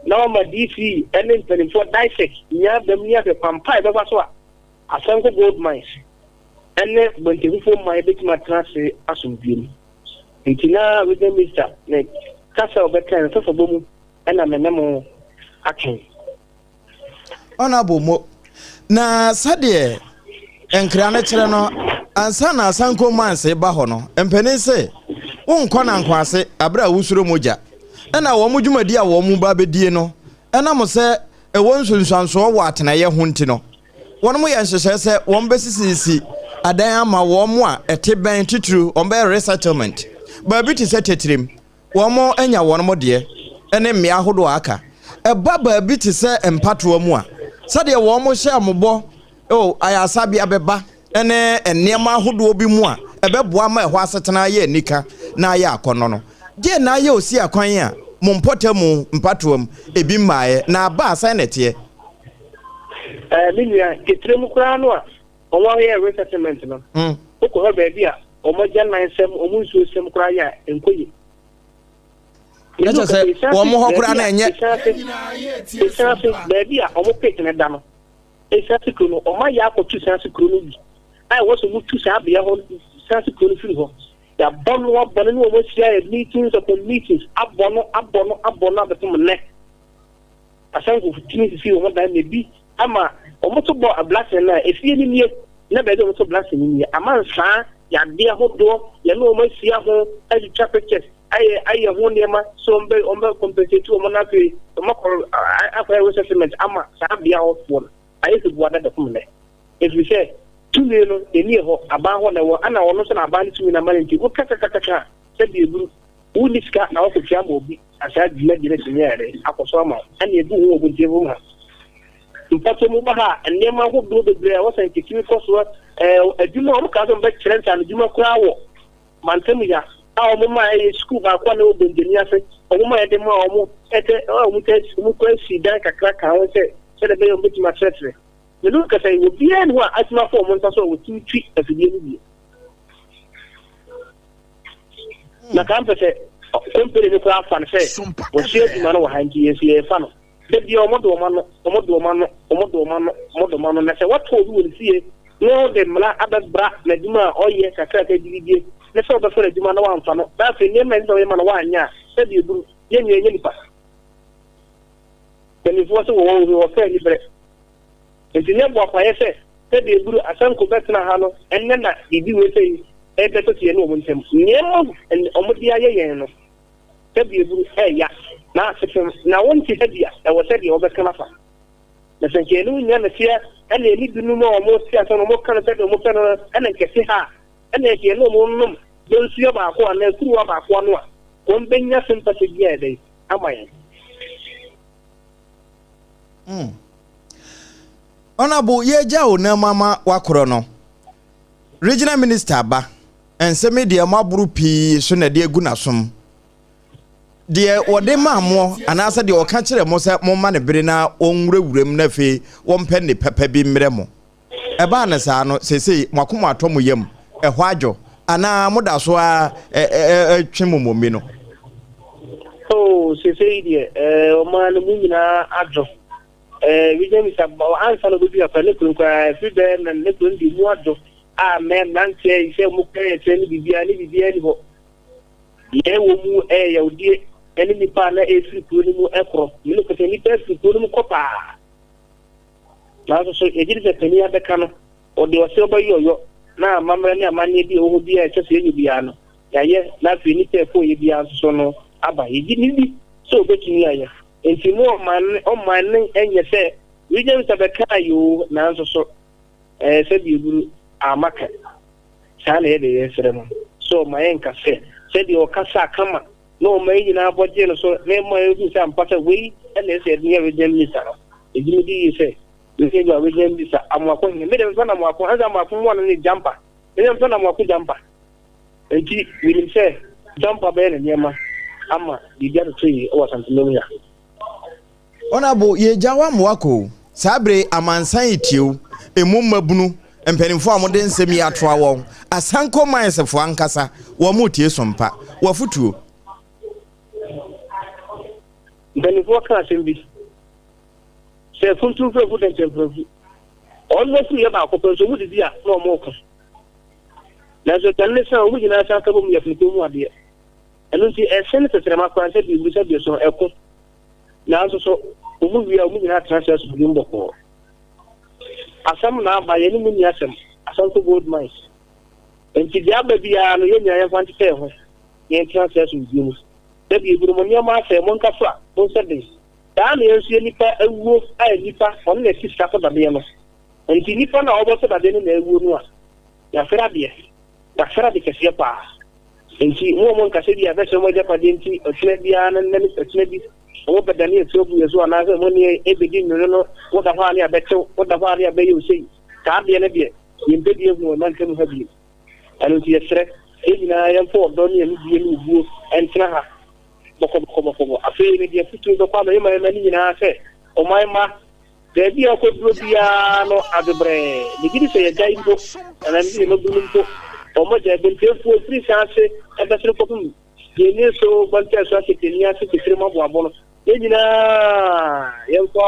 na wɔama DC ne mpanimfoɔ DISEC nyinaa aba mu ne ahwɛ kwan pa a ɛbɛfa so a Asanko Gold Mines ne Bontehufo man bɛtumi atena ase asomdwoeɛ mu. Nti na Regional Minister ne kasa a ɔbɛkae no fɛfɛbɔ mu na me ne mo aka yi. Honourable Mo, na sɛdeɛ nkra no kyerɛ no, ansa na Asanko Mines ba hɔ no, mpanin se wonkɔ nankoase abere a wosuro mogya. Ɛna wɔn dwumadi a wɔn ba bɛdie no, ɛnam sɛ ɛwɔ nsunsuansoɔ wɔ atenaeɛ ho nti no, wɔn yɛ nhyehyɛe sɛ wɔn bɛsisisi adan ama wɔn a ɛte bɛn titiriw, wɔn bɛyɛ resettlement. Baabi te sɛ Tetirim, Wɔanya wɔn deɛ ne mmea ahodoɔ a aka. Ɛba baabi te sɛ mpatoa mu a, sɛdeɛ wɔhyɛ wɔn bɔ o, ayaresabea bɛba ne nneɛma ahodoɔ bi mu a ɛbɛboa ma ɛhɔ asetena ayɛ anika na ayɛ akɔnnɔ no, deɛn na ayɛ osi akwan a mo mpɔtamu mpatoa mu ebi mmaeɛ, na aba a, sɛn na ɛteɛ? Ɛɛ, me nua, titire mu koraa no a wɔayɛ resettlement no, wokɔhwɛ baabi a Wɔn agyanan sɛm, wɔn nsuo sɛm koraa yɛ a, ɛnkɔ yie. Na kyerɛ sɛ wɔn hɔ koraa na ɛnyɛ. Esan ase, baabi a wɔn pit no da no, esan ase kuro no, wɔn ayɛ akɔto esan ase kuro no bi a ɛwɔ sɛ wɔtu saa bea hɔ esan ase kuro no firi hɔ. Yɛabɔ no abɔ no ne wɔn ahyia yɛ meetings upon meetings abɔ no abɔ no abɔ no abɛpem nnɛ. Asankofo tumi sisii wɔn dan ma ebi ama wɔto bɔ ablasen no a, efie no nie, na baabi a wɔto blasen no nie. Ama nsaa yadeɛ ahodoɔ, yɛne wɔn ahyia ho atwitwa pictures, ayɛ ayɛ ho nneɛma sɛ wɔn bɛ wɔn bɛ compensate wɔn na afei wɔn akɔ akɔyɛ resettlement ama saa bea hɔfoɔ no. Ayɛ sɛ buada bɛkom nnɛ. Ɛfiri sɛ tumi no ɛni hɔ, aban hɔ na ɛwɔ, ɛna ɔno nso na aban no tumi no ama no nti wokakakakaka a sɛdeɛ ɛburu. Wonni sika na woakɔtua ama obi na saa dwumadie no atumi ayɛ dɛn akɔ so ama wo. Ɛnna ɛgu ho wɔ bontiefo mu ha. Mpɔtam mu ba ha a, nneɛma ahodoɔ bebree a ɛwɔ sɛ nketumi kɔ soɔ. Ɛɛ adwuma a wɔkaa sɛ wɔbɛkyerɛ nsaanodwuma koraa wɔ mantam yi ha a wɔn ma ɛyɛ sukuu baako a na ɛwɔ Bongyani ase. Wɔn ma yɛde maa wɔn ɛtɛ a wɔn tɛ wɔn kɔ asi dan kakra kaa ho sɛ sɛdeɛ ɛbɛyɛ wɔn bɛtumi akyerɛkyerɛ. Mene wo kasa yi, obiara nni hɔ a atumi afa wɔn nsa so a wɔtumi twi afidie no bio. Na ka mpɛ sɛ kompene no koraa fa no sɛ wɔhyɛ adwuma no wɔ ha nti yɛn nso yɛrefa no. Da biara wɔde wɔn ano, wɔde wɔn ano, wɔde wɔn ano, wɔde wɔn ano. Na sɛ wɔto obi wɔ ne fie na wɔde mmara abɛbra n'adwuma a ɔyɛ kakraka gyigyigyie ne sɛ wɔbɛfa n'adwuma na wɔamfa no, na afei nneɛma a ɛsɛ sɛ wɔyɛ ma no wɔanyɛ a, sɛdeɛ ɛburu, yɛn nyinaa yɛnyɛ nnipa. Mpanimfoɔ se wɔwɔ wɔ wɔfɛ aniberɛ. Enti nyɛ boapayɛ sɛ sɛdeɛ eburu Asanko bɛtena ha no ɛnnɛ na biribi wei sei rebɛtoto yɛne wɔn ntam. Nneɛma a wɔde ayɛ yɛn no, sɛdeɛ eburu, ɛreya. Na asefem na wonte sɛdeɛ ɛwɔ sɛdeɛ wɔbɛka no afa. Na sɛ nka yɛne wo nyina na ɛteɛ, ɛna yɛne binom a wɔte asɛm no wɔka no sɛdeɛ wɔpɛ no no ɛna nka ɛte ha a, ɛna nka yɛne wɔn nom donsua baako anaa kuruwa baako ano a, wɔbɛnya sympathy bi ayɛ dɛn ama yɛn. Honourable, yɛgya wo nan mu ama wakorɔ no. Regional Minister aba, nsɛm yi deɛ moaboro pii so na ɛde agu n'asom. Deɛ wɔde maa moɔ anaasɛ deɛ ɔka kyerɛ mo sɛ momma no bere na wɔnwurawura mu na afei wɔmpɛ nne papa bi mmerɛ mo. Ɛbaa no saa no, seesei mo akoma atɔ mo yam, ɛhɔ adwo, anaa moda so ara twe mo mmɔmmi no? Oh, seesei deɛ, ɔman no mu nyinaa adwo. Region Minister, ansa na ɔbɛdu akora ne kurom koraa, ɛfiri bɛyɛ na ne kurom deɛ mu adwo a mmeranteɛ yi sɛ wɔkura yɛ kyerɛ ne biribiara ne biribiara ni hɔ. Deɛ ɛwɔ mu yɛ yawdie ne nnipa a na ɛrefiri kuro no mu korɔ. Me no kɔsɛ nnipa afiri kuro no mu kɔ paa. Nanso so yɛgye di sɛ panin abɛka no, ɔde ɔse ɔbɛyɛ ɔyɔ na amammerɛ ne amanneɛ bi a ɛwɔ hɔ biara a ɛsɛ sɛ yɛyɛ biara no, yɛayɛ na afei nnipa a ɛkɔeɛ biara nso so no aba. Yɛgye no di sɛ ɔbɛtumi ayɛ. Enti mo ɔman ɔman no nyɛ sɛ Region Minister bɛkaa yɛ oo, nanso so ɛɛ sɛ deɛ amma ka. Saa na yɛde yɛsrɛ no sɛ ɔmma yɛnka sɛ, sɛdeɛ ɔkasaa kama na ɔma yɛn nyinaa bɔ gyee no so na ɛma yɛhuu sɛ ampa sɛ wei na ɛsɛ sɛ yɛde no yɛ regional minister no. Megye medi yie sɛ yɛbɛtumi anya regional minister Amoako hene. Me deɛ mefrɛ no Amoako, ɛnsɛ Amoako mmoa no ne Jampa. Me deɛ mefrɛ no Amoako Jampa. Enti menim sɛ Jampa bɛyɛ ne nneɛma ama biribi atoto yie wɔ Asanteman mu ha. Honourable, yɛgya wo ama woakɔ o. Saa bere yi amansan retie wo, emu mmabunu, mpanimfoɔ a wɔde nsɛm yi atoa wɔn, Asanko Mines foɔ ankasa, wɔn retie Sompa. W'afotuo? Mpanimfoɔ ka asɛm bi sɛ funtum mfɛmfu dɛnkyɛm mfɛmfu. Wɔn afuru yɛ baako pɛ nso wɔn didi a na wɔn reko. Nanso aduane no sa a wɔn nyinaa san ka bom yɛ funtum mu adeɛ. Ɛno nti ɛse ne tɛkyerɛma koraa sɛ deɛ ɛwuru sɛ deɛ so ɛko. Nanso so wɔn wie a wɔn nyinaa tena ase asomdwoe mu bɔkɔɔ? Asɛm na aba, yɛne mo nni asɛm. Asanko Gold Mines. Enti deɛ aba biara no, yɛn nyinaa yɛmfa nkyekyɛ yɛn ho na yɛntena ase asomdwoe mu. Da bi ebinom nneɛma asɛe, monkasa, monsɛ den. Saa na yɛn nso yɛn nipa awuo a nnipa, ɔno na ɛsi sika so dadeɛ no. Enti nnipa no a wɔbɔ so dadeɛ no na awuo no a, yɛafɛre adeɛ. Yɛafɛre ade kɛseɛ paa. Enti mo a monka sɛ ebia yɛbɛsɛe mo agyapadeɛ nti, ɔkyena biara no nnɛ ne ɔkyena bi, wɔbɛdane atuo agu yɛn so, anaasɛ mo ne yɛn rebɛdi nnwonno no, woda hɔ a ne yɛabɛte wo, woda hɔ a ne yɛabɛyɛ wo sei. Saa adeɛ no deɛ, yɛmpɛ bi ahu wɔ mantam ha bio. Ɛno nti yɛsrɛ, yɛn nyinaa yɛmfa ɔdɔ ne anidie ne obuo ntena ha bɔkɔbɔkɔbɔkɔbɔ. Afei mede afotuo bɛkɔ ama yɛn man mma no nyinaa sɛ, ɔman mma, Baabi a ɔkɔduro biara no adwebrɛɛ. Megye di sɛ yɛagyae mpo, anaa megye di sɛ mmabunu mpo, wɔagyae. Bontiafoɔ firi san ase bɛsene kɔpem Gyeene so, Bɔntɛɛ so, Asetani ase, Titire mu aboabo no. Yɛn nyinaa yɛmfa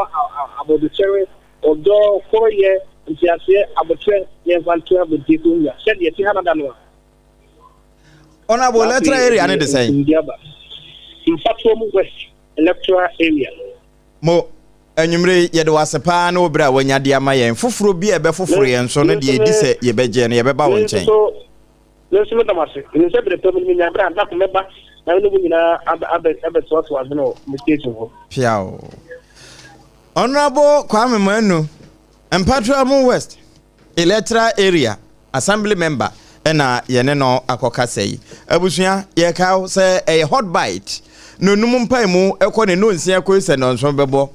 abodwokyɛre, ɔdɔ, koroyɛ, nteaseɛ, aboterɛ na yɛmfa ntoa Bontiafoɔ nnwa sɛdeɛ ɛte ha dada no a. Honourable, electoral area ne de sɛn? Mfatoɔ West electoral area. Mo, anwummere yi, yɛde wo ase paa ne wo berɛ a woanya de ama yɛn. Foforɔ bi a ɛbɛfoforo yɛn so no deɛ ɛdi sɛ yɛbɛgyeɛ no, yɛbɛba wo nkyɛn. Me nso meda mo ase. Menim sɛ berɛ pa mu no menya berɛ a, da ko mɛba na me ne mo nyinaa abɛtoatoa adwene wɔ mo station hɔ. Piaw. Honourable Kwame Manu, Mpatramu West. Electoral Area Assembly Member na yɛne no akɔkasa yi. Abusua, yɛkae wo sɛ ɛyɛ Hot Bite nnɔnum mpaemu kɔ ne nnɔnsia kosi sɛ nnɔnson bɛbɔ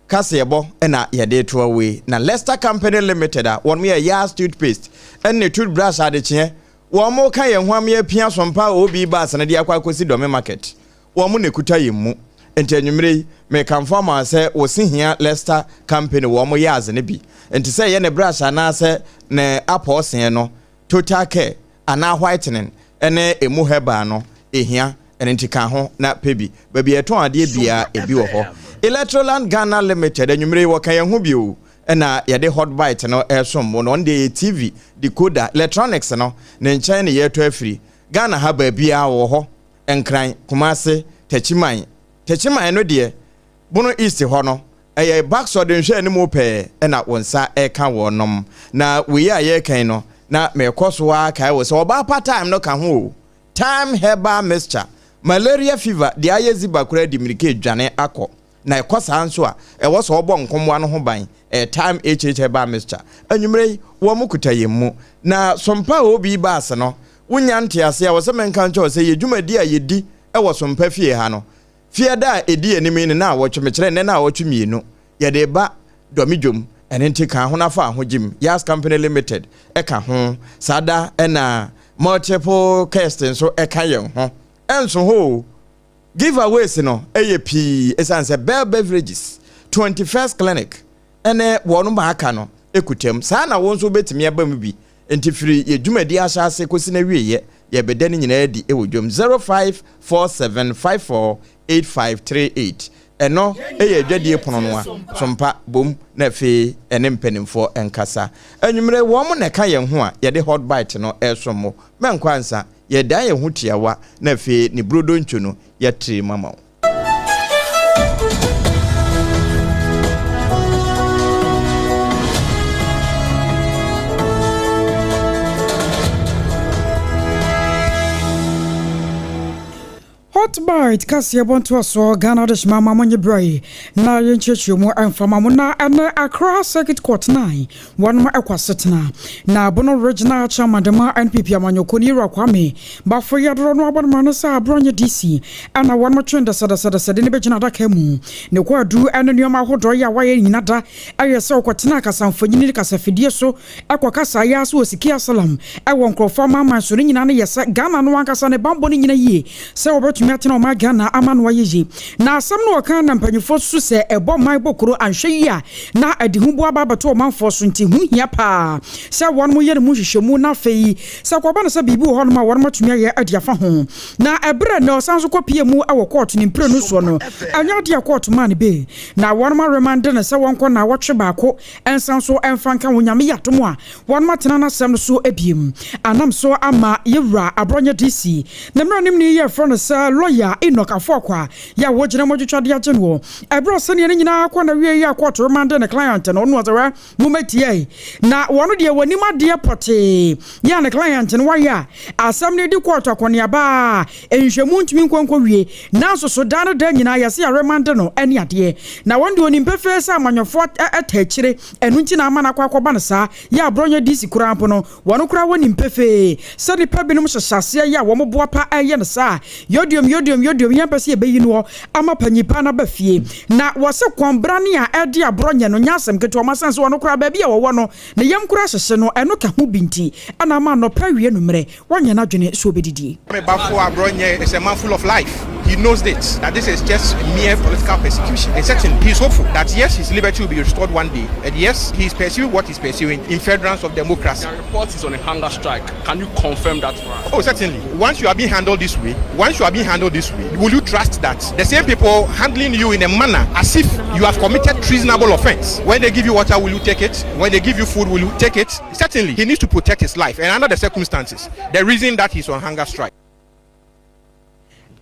kaseɛbɔ na yɛde retoa wo yi. Na Lester Company Limited a wɔn yɛ Yaz Toothpaste ne Toothbrush adekyeɛ, wɔn reka yɛn ho ama yɛapia sompa a OB bus no de akɔ akɔsi Dome Market. Wɔn na ɛkuta yɛn mu. Nti anwummerɛ yi, merekamfo ama wo sɛ wo se hia Lester Company wɔn yɛ adze no bi. Nti sɛ ɛyɛ ne brush anaasɛ ne apɔɔseɛ no, Total Care anaa whitening ne ɛmu herbal no, ɛhia. Ɛno nti ka ho na pɛ bi. Baabi a yɛtɔn adeɛ biara, ɛbi wɔ hɔ. Electroland Ghana Limited, anwummerɛ yi wɔka yɛn ho bio na yɛde Hot Bite no resom wo no. Ɔno deɛ ɛyɛ TV, decoder, electronics no, ne nkyɛn na yɛretɔ afiri. Ghana ha baabiara wɔwɔ hɔ. Nkran, Kumase, Techiman. Techiman no deɛ, Bono East hɔ no, ɛyɛ Baxor de nhwɛanimu pɛɛ na wo nsa reka wɔnom. Na wei a yɛreka yi no, na merekɔ so ara kae wo sɛ ɔbaa pa time no ka ho o. Thyme Herbal Mixture. Malaria fever deɛ ayɛ ziba koraa di mmirika redwane akɔ. Na ɛkɔ saa nso a, ɛwɔ sɛ wɔbɔ nkommoa no ho ban. Ɛyɛ Time HH Herbal Mixture. Anwummerɛ yi, wɔn kuta yɛn mu. Na Sompa a OB ba ase no, wonnya nteaseɛ a, ɛwɔ sɛ menka nkyerɛ wo sɛ yɛn dwumadie a yɛdi wɔ Sompa fie ha no, Fiada a ɛdi anim yi ne naawɔtwe, mekyerɛ nnɛ naawɔtwe mmienu, yɛde reba Dɔme dwom, ɛno nti ka ho na fa ho gyim. Yas Company Limited ka ho, saa da na Multiple Quest nso ka yɛn ho. Ɛnso hɔ o, giveaways no yɛ pii ɛsiane sɛ Bell Beverages, 21st Clinic ne wɔn a aka no kuta mu. Saa na wo nso wobɛtumi aba mu bi. Enti firi yɛn dwumadi ahyɛase kɔsi n'awieeɛ, yɛbɛda ne nyinaa adi wɔ dwam. 0547548538 Ɛno yɛ adwadie pono no a, sompa, bom na afei ɛne mpanimfoɔ nkasa. Anwummere, wɔn na ɛka yɛn ho a yɛde Hot Bite no resom mo. Mɛnkɔ ansa, yɛredan yɛn ho tiawa na afei ne burodontwo no yɛatiri mu ama wo. Hot Bite kaseɛbɔ ntoasoɔ Ghana Adehyema ma monye berɛ yi na yɛnkyerɛkyerɛ mu ɛmfa ma mo na ɛnɛ Accra Circuit Court 9 wɔnom ɛkɔ asetena na Bono Regional Chairman de ma NPP amanyɔkuo no Yewura Kwame Bafo Yadorɔ no abɔ no mmara no sɛ Abrɔnyɛ DC ɛna wɔnom twe dɛsɛdɛsɛdɛsɛ de no bɛgyina adaka mu ne kwaadu ɛne nnoɔma ahodoɔ yɛ a wayɛ nyina da ɛyɛ sɛ ɔkɔtenaa kasamfonyini ne kasafidie so ɛkɔ kasa yɛ ase wɔ Siki Asalam ɛwɔ nkorɔfoɔ amanaman so no nyinaa no yɛ sɛ Ghana no ankasa ne banbɔ no nyina yie sɛ wɔbɛtumi atena ɔman Ghana ama no ayɛ yie. Na asɛm no wɔka na mpanyinfoɔ susu sɛ ɛbɔ man bɔ kuro anhwɛ yie a na ɛde huboa aba abɛto ɔmanfoɔ so nti ho hia paa sɛ wɔnom yɛ ne mu nhwehwɛmu na afei sɛ kɔba no sɛ biribi wɔ hɔnom a wɔnom atumi ayɛ de afa ho. Na ɛberɛ nnɛ ɔsan nso kɔ pie mu wɔ kɔɔto ne mprenu soɔ no ɛnyɛ adeɛ a kɔɔto maa no bail na wɔnom aremande no sɛ wɔnkɔ naawɔtwe baako nsan so mfa nka ho Nyame yɛ adom a wɔnom atena n'asɛm no so biom anam so ama yɛwura Abrɔnyɛ DC ne mmaranimni yi yɛfrɛ no sɛ Lɔya Enoch Afoakwa yɛ a wɔgyina mu atwitwa de agye noɔ ɛberɛ a sɛdeɛ ne nyinaa kɔ n'awieɛ yi a kɔɔto remande ne client no ɔno ɔsɛ hwɛ mommɛtiae na wɔno deɛ wɔnim adeɛ pɔtee yɛ a ne client no wayɛ a asɛm no di kɔɔto akɔneaba a nhwehwɛmu ntumi nkɔ nkɔwie nanso so daa no da nyinaa yɛse yɛaremande no ne adeɛ na wɔn deɛ ɔnim pefee sɛ amanyɔfoɔ ta akyire ɛno nti na ama no akɔ akɔba no saa yɛ aborɔnyɛ DC koraa mpo no wɔn koraa wɔnim pefee sɛ nnipa binom hyehyɛ aseɛ yɛ a wɔn boa pa ɛyɛ no saa yodiom yodiom yodiom yɛmpɛ sɛ yɛbɛyi noɔ ama panyin pa no aba fie na wɔse kɔnbrane a ɛde aborɔnyɛ no nyɛ asɛm ketewa ma sɛn sɛ wɔn koraa baabi a wɔwɔ no ne yam koraa hyehye no ɛno ka ho bi nti ɛna ama anɔpa awie anummerɛ wanyɛ n'adwene sɛ ɔbɛdidie. Bafo Abronye is a man full of life. He knows this, that this is just mere political persecution. And certainly, he is hopeful that yes, his liberty will be restored one day. And yes, he is pursuing what he's pursuing in furtherance of democracy. The report is on a hunger strike. Can you confirm that for us? Oh, certainly. Once you are being handled this way, once you are being handled this way, will you trust that the same people handling you in a manner as if you have committed treasonable offense? When they give you water, will you take it? When they give you food, will you take it? Certainly, he needs to protect his life. And under the circumstances, the reason that he's on hunger strike.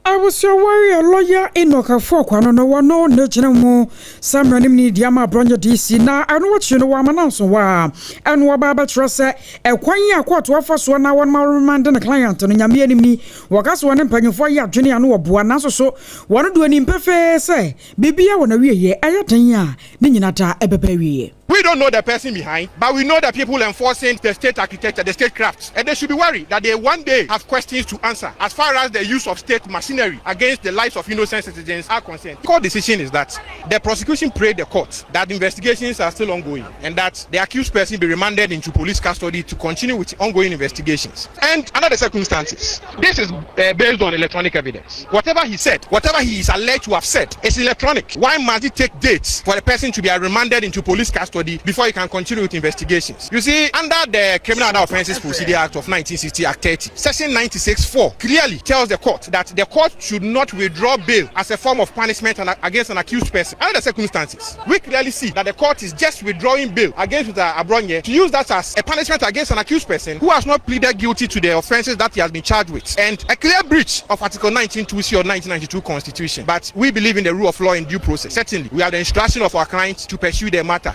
Abusua warrior lawyer Enoch Afuokwa no no wɔno na gyina mu sɛ mmaranimni de ama Abrɔnyɛ DC na ɛno akyi no wɔama no nso wa ɛno ɔba abɛkyerɛ sɛ ɛkwan yi a kɔɔto afa soɔ na wɔn ma remande ne client no Nyame anim ni wɔka sɛ wɔne mpanyinfoɔ ayɛ adwene a no wɔboa nanso so wɔn de onim pefee sɛ biribiara wɔ n'awieɛ ɛyɛ den a ne nyina da ɛbɛba awieɛ. We don't know the person behind, but we know the people enforcing the state architecture, the statecraft. And they should be worried that they one day have questions to answer as far as the use of state machinery against the lives of innocent citizens are concerned. The court decision is that the prosecution prayed the court that investigations are still ongoing and that the accused person be remanded into police custody to continue with ongoing investigations. And under the circumstances, this is uh, based on electronic evidence. Whatever he said, whatever he is alleged to have said, is electronic. Why must it take dates for the person to be remanded into police custody before he can continue with investigations? You see, under the Criminal and Offences Procedure Act of 1960, Act 30, Section 96.4 clearly tells the court that the court should not withdraw bail as a form of punishment against an accused person. Under the circumstances, we clearly see that the court is just withdrawing bail against Mr. Abronye to use that as a punishment against an accused person who has not pleaded guilty to the offences that he has been charged with, and a clear breach of Article 19 2C of 1992 Constitution. But we believe in the rule of law in due process. Certainly, we have the instruction of our clients to pursue the matter.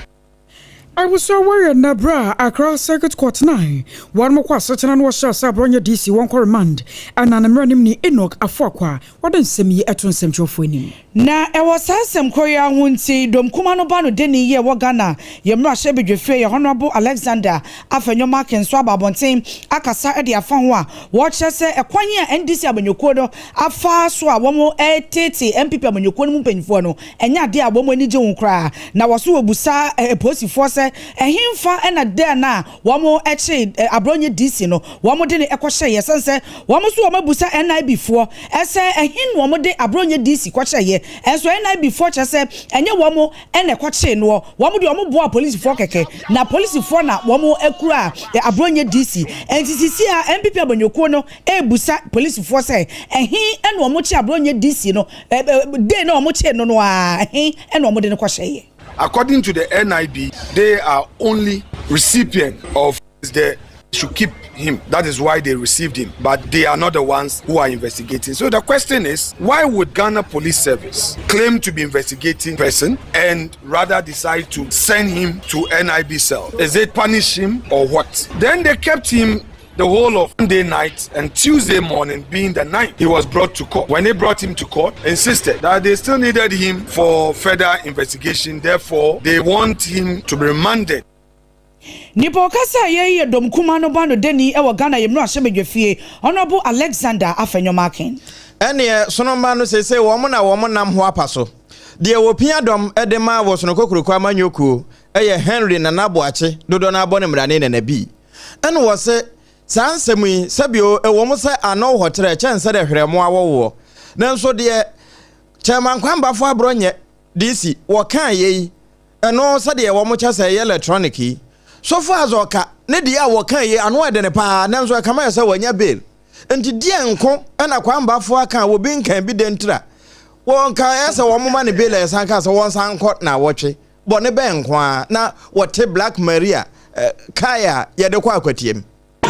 Abusua wɔyɛ nnɛ berɛ a Accra Circuit Court 9 wɔn kɔ asetena no wɔhyɛ sɛ Abronye DC wɔn kɔ remand, ɛna ne mmerɛ ni Enoch Afoakwa wɔde nsɛm yi ɛto nsɛmtwerɛfoɔ anim. Na ɛwɔ saa nsɛm koro yi ho nti, dɔm kuma no ba no deni yɛ wɔ Ghana yɛ mmarahyɛ badwafie yɛ Honourable Alexander Afenyo Markin nso aba abɔnten akasa de afa ho a wɔkyerɛ sɛ ɛkwan a NDC amanyɔkuo no afa so a wɔn ɛtete NPP amanyɔkuo no mu mpanyinfoɔ no, ɛnyɛ adeɛ a wɔn ani gye ho koraa. Na wɔso wɔbusa apolisifoɔ sɛ ɛhemfa ɛna dɛn na wɔn ɛkye Abronye DC no wɔn de ne ɛkɔhyɛ yɛ sɛn sɛ wɔn nso wɔn abusa NIB foɔ ɛsɛ ɛhin na wɔn de Abronye DC kɔhyɛ yɛ. Ɛnso NIB foɔ kyerɛ sɛ ɛnyɛ wɔn ɛna ɛkɔkye noɔ, wɔn de wɔn boa polisifoɔ kɛkɛ, na polisifoɔ na wɔn akura Abronye DC. Nti sisi a NPP amanyɔkuo no ebusa polisifoɔ sɛ ɛhin ɛna wɔn kye Abronye DC no, ɛɛ day na wɔn kye no no a, ɛhin ɛna wɔn de no kɔhyɛ yɛ. According to the NIB, they are only recipient of the should keep him. That is why they received him. But they are not the ones who are investigating. So the question is, why would Ghana Police Service claim to be investigating person and rather decide to send him to NIB cell? Is it punish him or what? Then they kept him the whole of Monday night, and Tuesday morning being the 9th, he was brought to court. When they brought him to court, insisted that they still needed him for further investigation. Therefore, they want him to be remanded. Nipa ɔkasa a yɛyɛ dɔm kuma no ba no dani ɛwɔ Ghana yɛ mmarahyɛ badwafie, Honourable Alexander Afenyo Markin. Ɛneɛ sonoma no seesei wɔn na wɔn nam ho apa so. Deɛ wɔpia dɔm de ma wɔ sono kokuroko amanyɔkuo ɛyɛ Henry Nana Boakye, dodoɔ no abɔ ne mmerane Nana Bi. Ɛna wɔ se saa nsɛm yi, sɛbio ɛwɔ mu sɛ ano hɔ trɛ kyɛn sɛ dɛ hwerɛ mo awɔwoɔ, nanso deɛ Chairman Kwame Baffoe Abronye DC wɔkaa yei ɛno sɛdeɛ wɔn kyɛ sɛ ɛyɛ electronic yi sɔfo azɔka ne deɛ a wɔka yi ano ɛdene paa, nanso ɛkama yɛ sɛ wɔanya bail. Nti deɛ nko ɛna Kwame Baffoe aka a wɔbi nkan bi dentira wɔn ka ɛsɛ wɔn ma ne bail a yɛsan ka sɛ wɔn san kɔ na wɔtwe bɔne bɛn nko a na wɔte Black Maria kae a yɛde kɔ akwatie mu.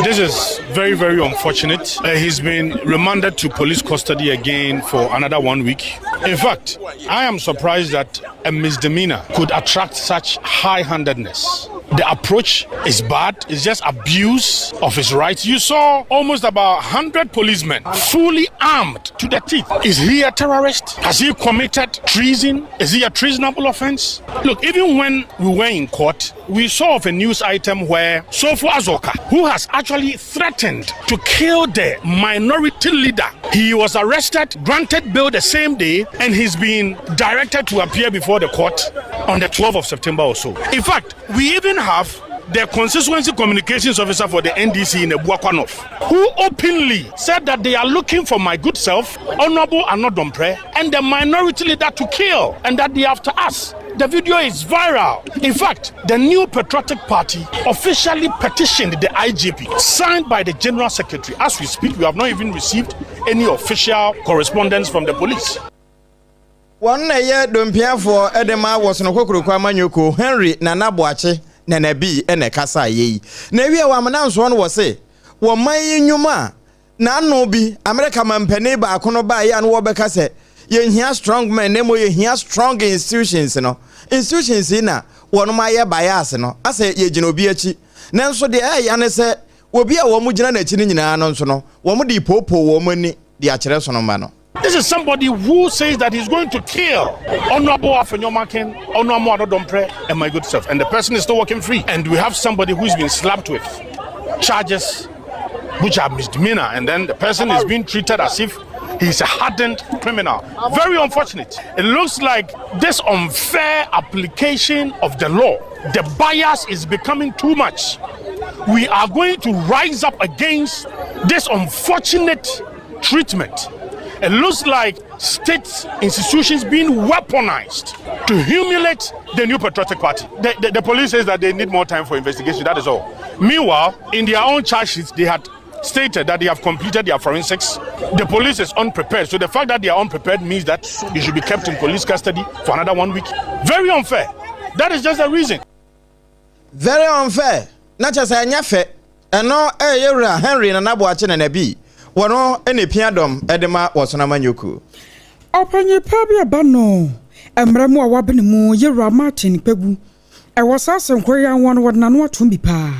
This is very, very unfortunate. He's been remanded to police custody again for another one week. In fact, I am surprised that a misdemeanor could attract such high handedness. The approach is bad, it's just abuse of his rights. You saw almost about 100 policemen fully armed to the teeth. Is he a terrorist? Has he committed treason? Is he a treasonable offense? Look, even when we were in court, we saw of a news item where Sofo Azoka, who has actually threatened to kill the minority leader, he was arrested, granted bail the same day, and he's been directed to appear before the court on the 12th of September or so. In fact, we even have the constituency communications officer for the NDC in Abuakwa North, who openly said that they are looking for my good self, Honorable Annoh-Dompreh, and the minority leader to kill, and that they after us. The video is viral. In fact, the New Patriotic Party officially petitioned the IGP, signed by the General Secretary. As we speak, we have not even received any official correspondence from the police. Wɔn na ɛyɛ dompiafoɔ de ma wɔ sono kokoroko amanyɔkuo, Henry Nana Boakye Nana Bi na ɛkasa yɛ yi. Na ewie wɔ amena nsoɔ no, wɔ se wɔn man yi nnwuma a n'ano bi Amerika mampanin baako no baeɛ a no wɔbɛka sɛ yɛnhia strong men na mmom yɛhia strong institutions no, institutions yi na wɔnom ayɛ bias no asɛ yɛgyina obi akyi. Nanso deɛ ɛyɛ ne sɛ obi a wɔn gyina n'akyi no nyinaa no nso no, wɔn de poopoo wɔn ani de akyerɛ sonoma no. This is somebody who says that he's going to kill Honorable Afenyo Markin, Honorable Annoh-Dompreh, and my good self. And the person is still walking free. And we have somebody who's been slapped with charges which are misdemeanor. And then the person is being treated as if he's a hardened criminal. Very unfortunate. It looks like this unfair application of the law, the bias is becoming too much. We are going to rise up against this unfortunate treatment. It looks like state institutions being weaponized to humiliate the New Patriotic Party. The police says that they need more time for investigation, that is all. Meanwhile, in their own charge sheets, they had stated that they have completed their forensics. The police is unprepared. So the fact that they are unprepared means that you should be kept in police custody for another one week. Very unfair. That is just the reason. Very unfair. Na kyerɛ sɛ ɛnyɛ fɛ. Ɛno ɛyɛ wura Henry Nana Boakye Nana Bi. Wɔno ɛna pia dɔm ɛde ma wɔsonama nyokuo. Ɔpanyin pa bi aba no mmerɛ mu a wabene mu, yɛwura Martin Kpebu. Ɛwɔ saa asɛm korɔ yi ara ho no wɔde n'ano atom bi paa.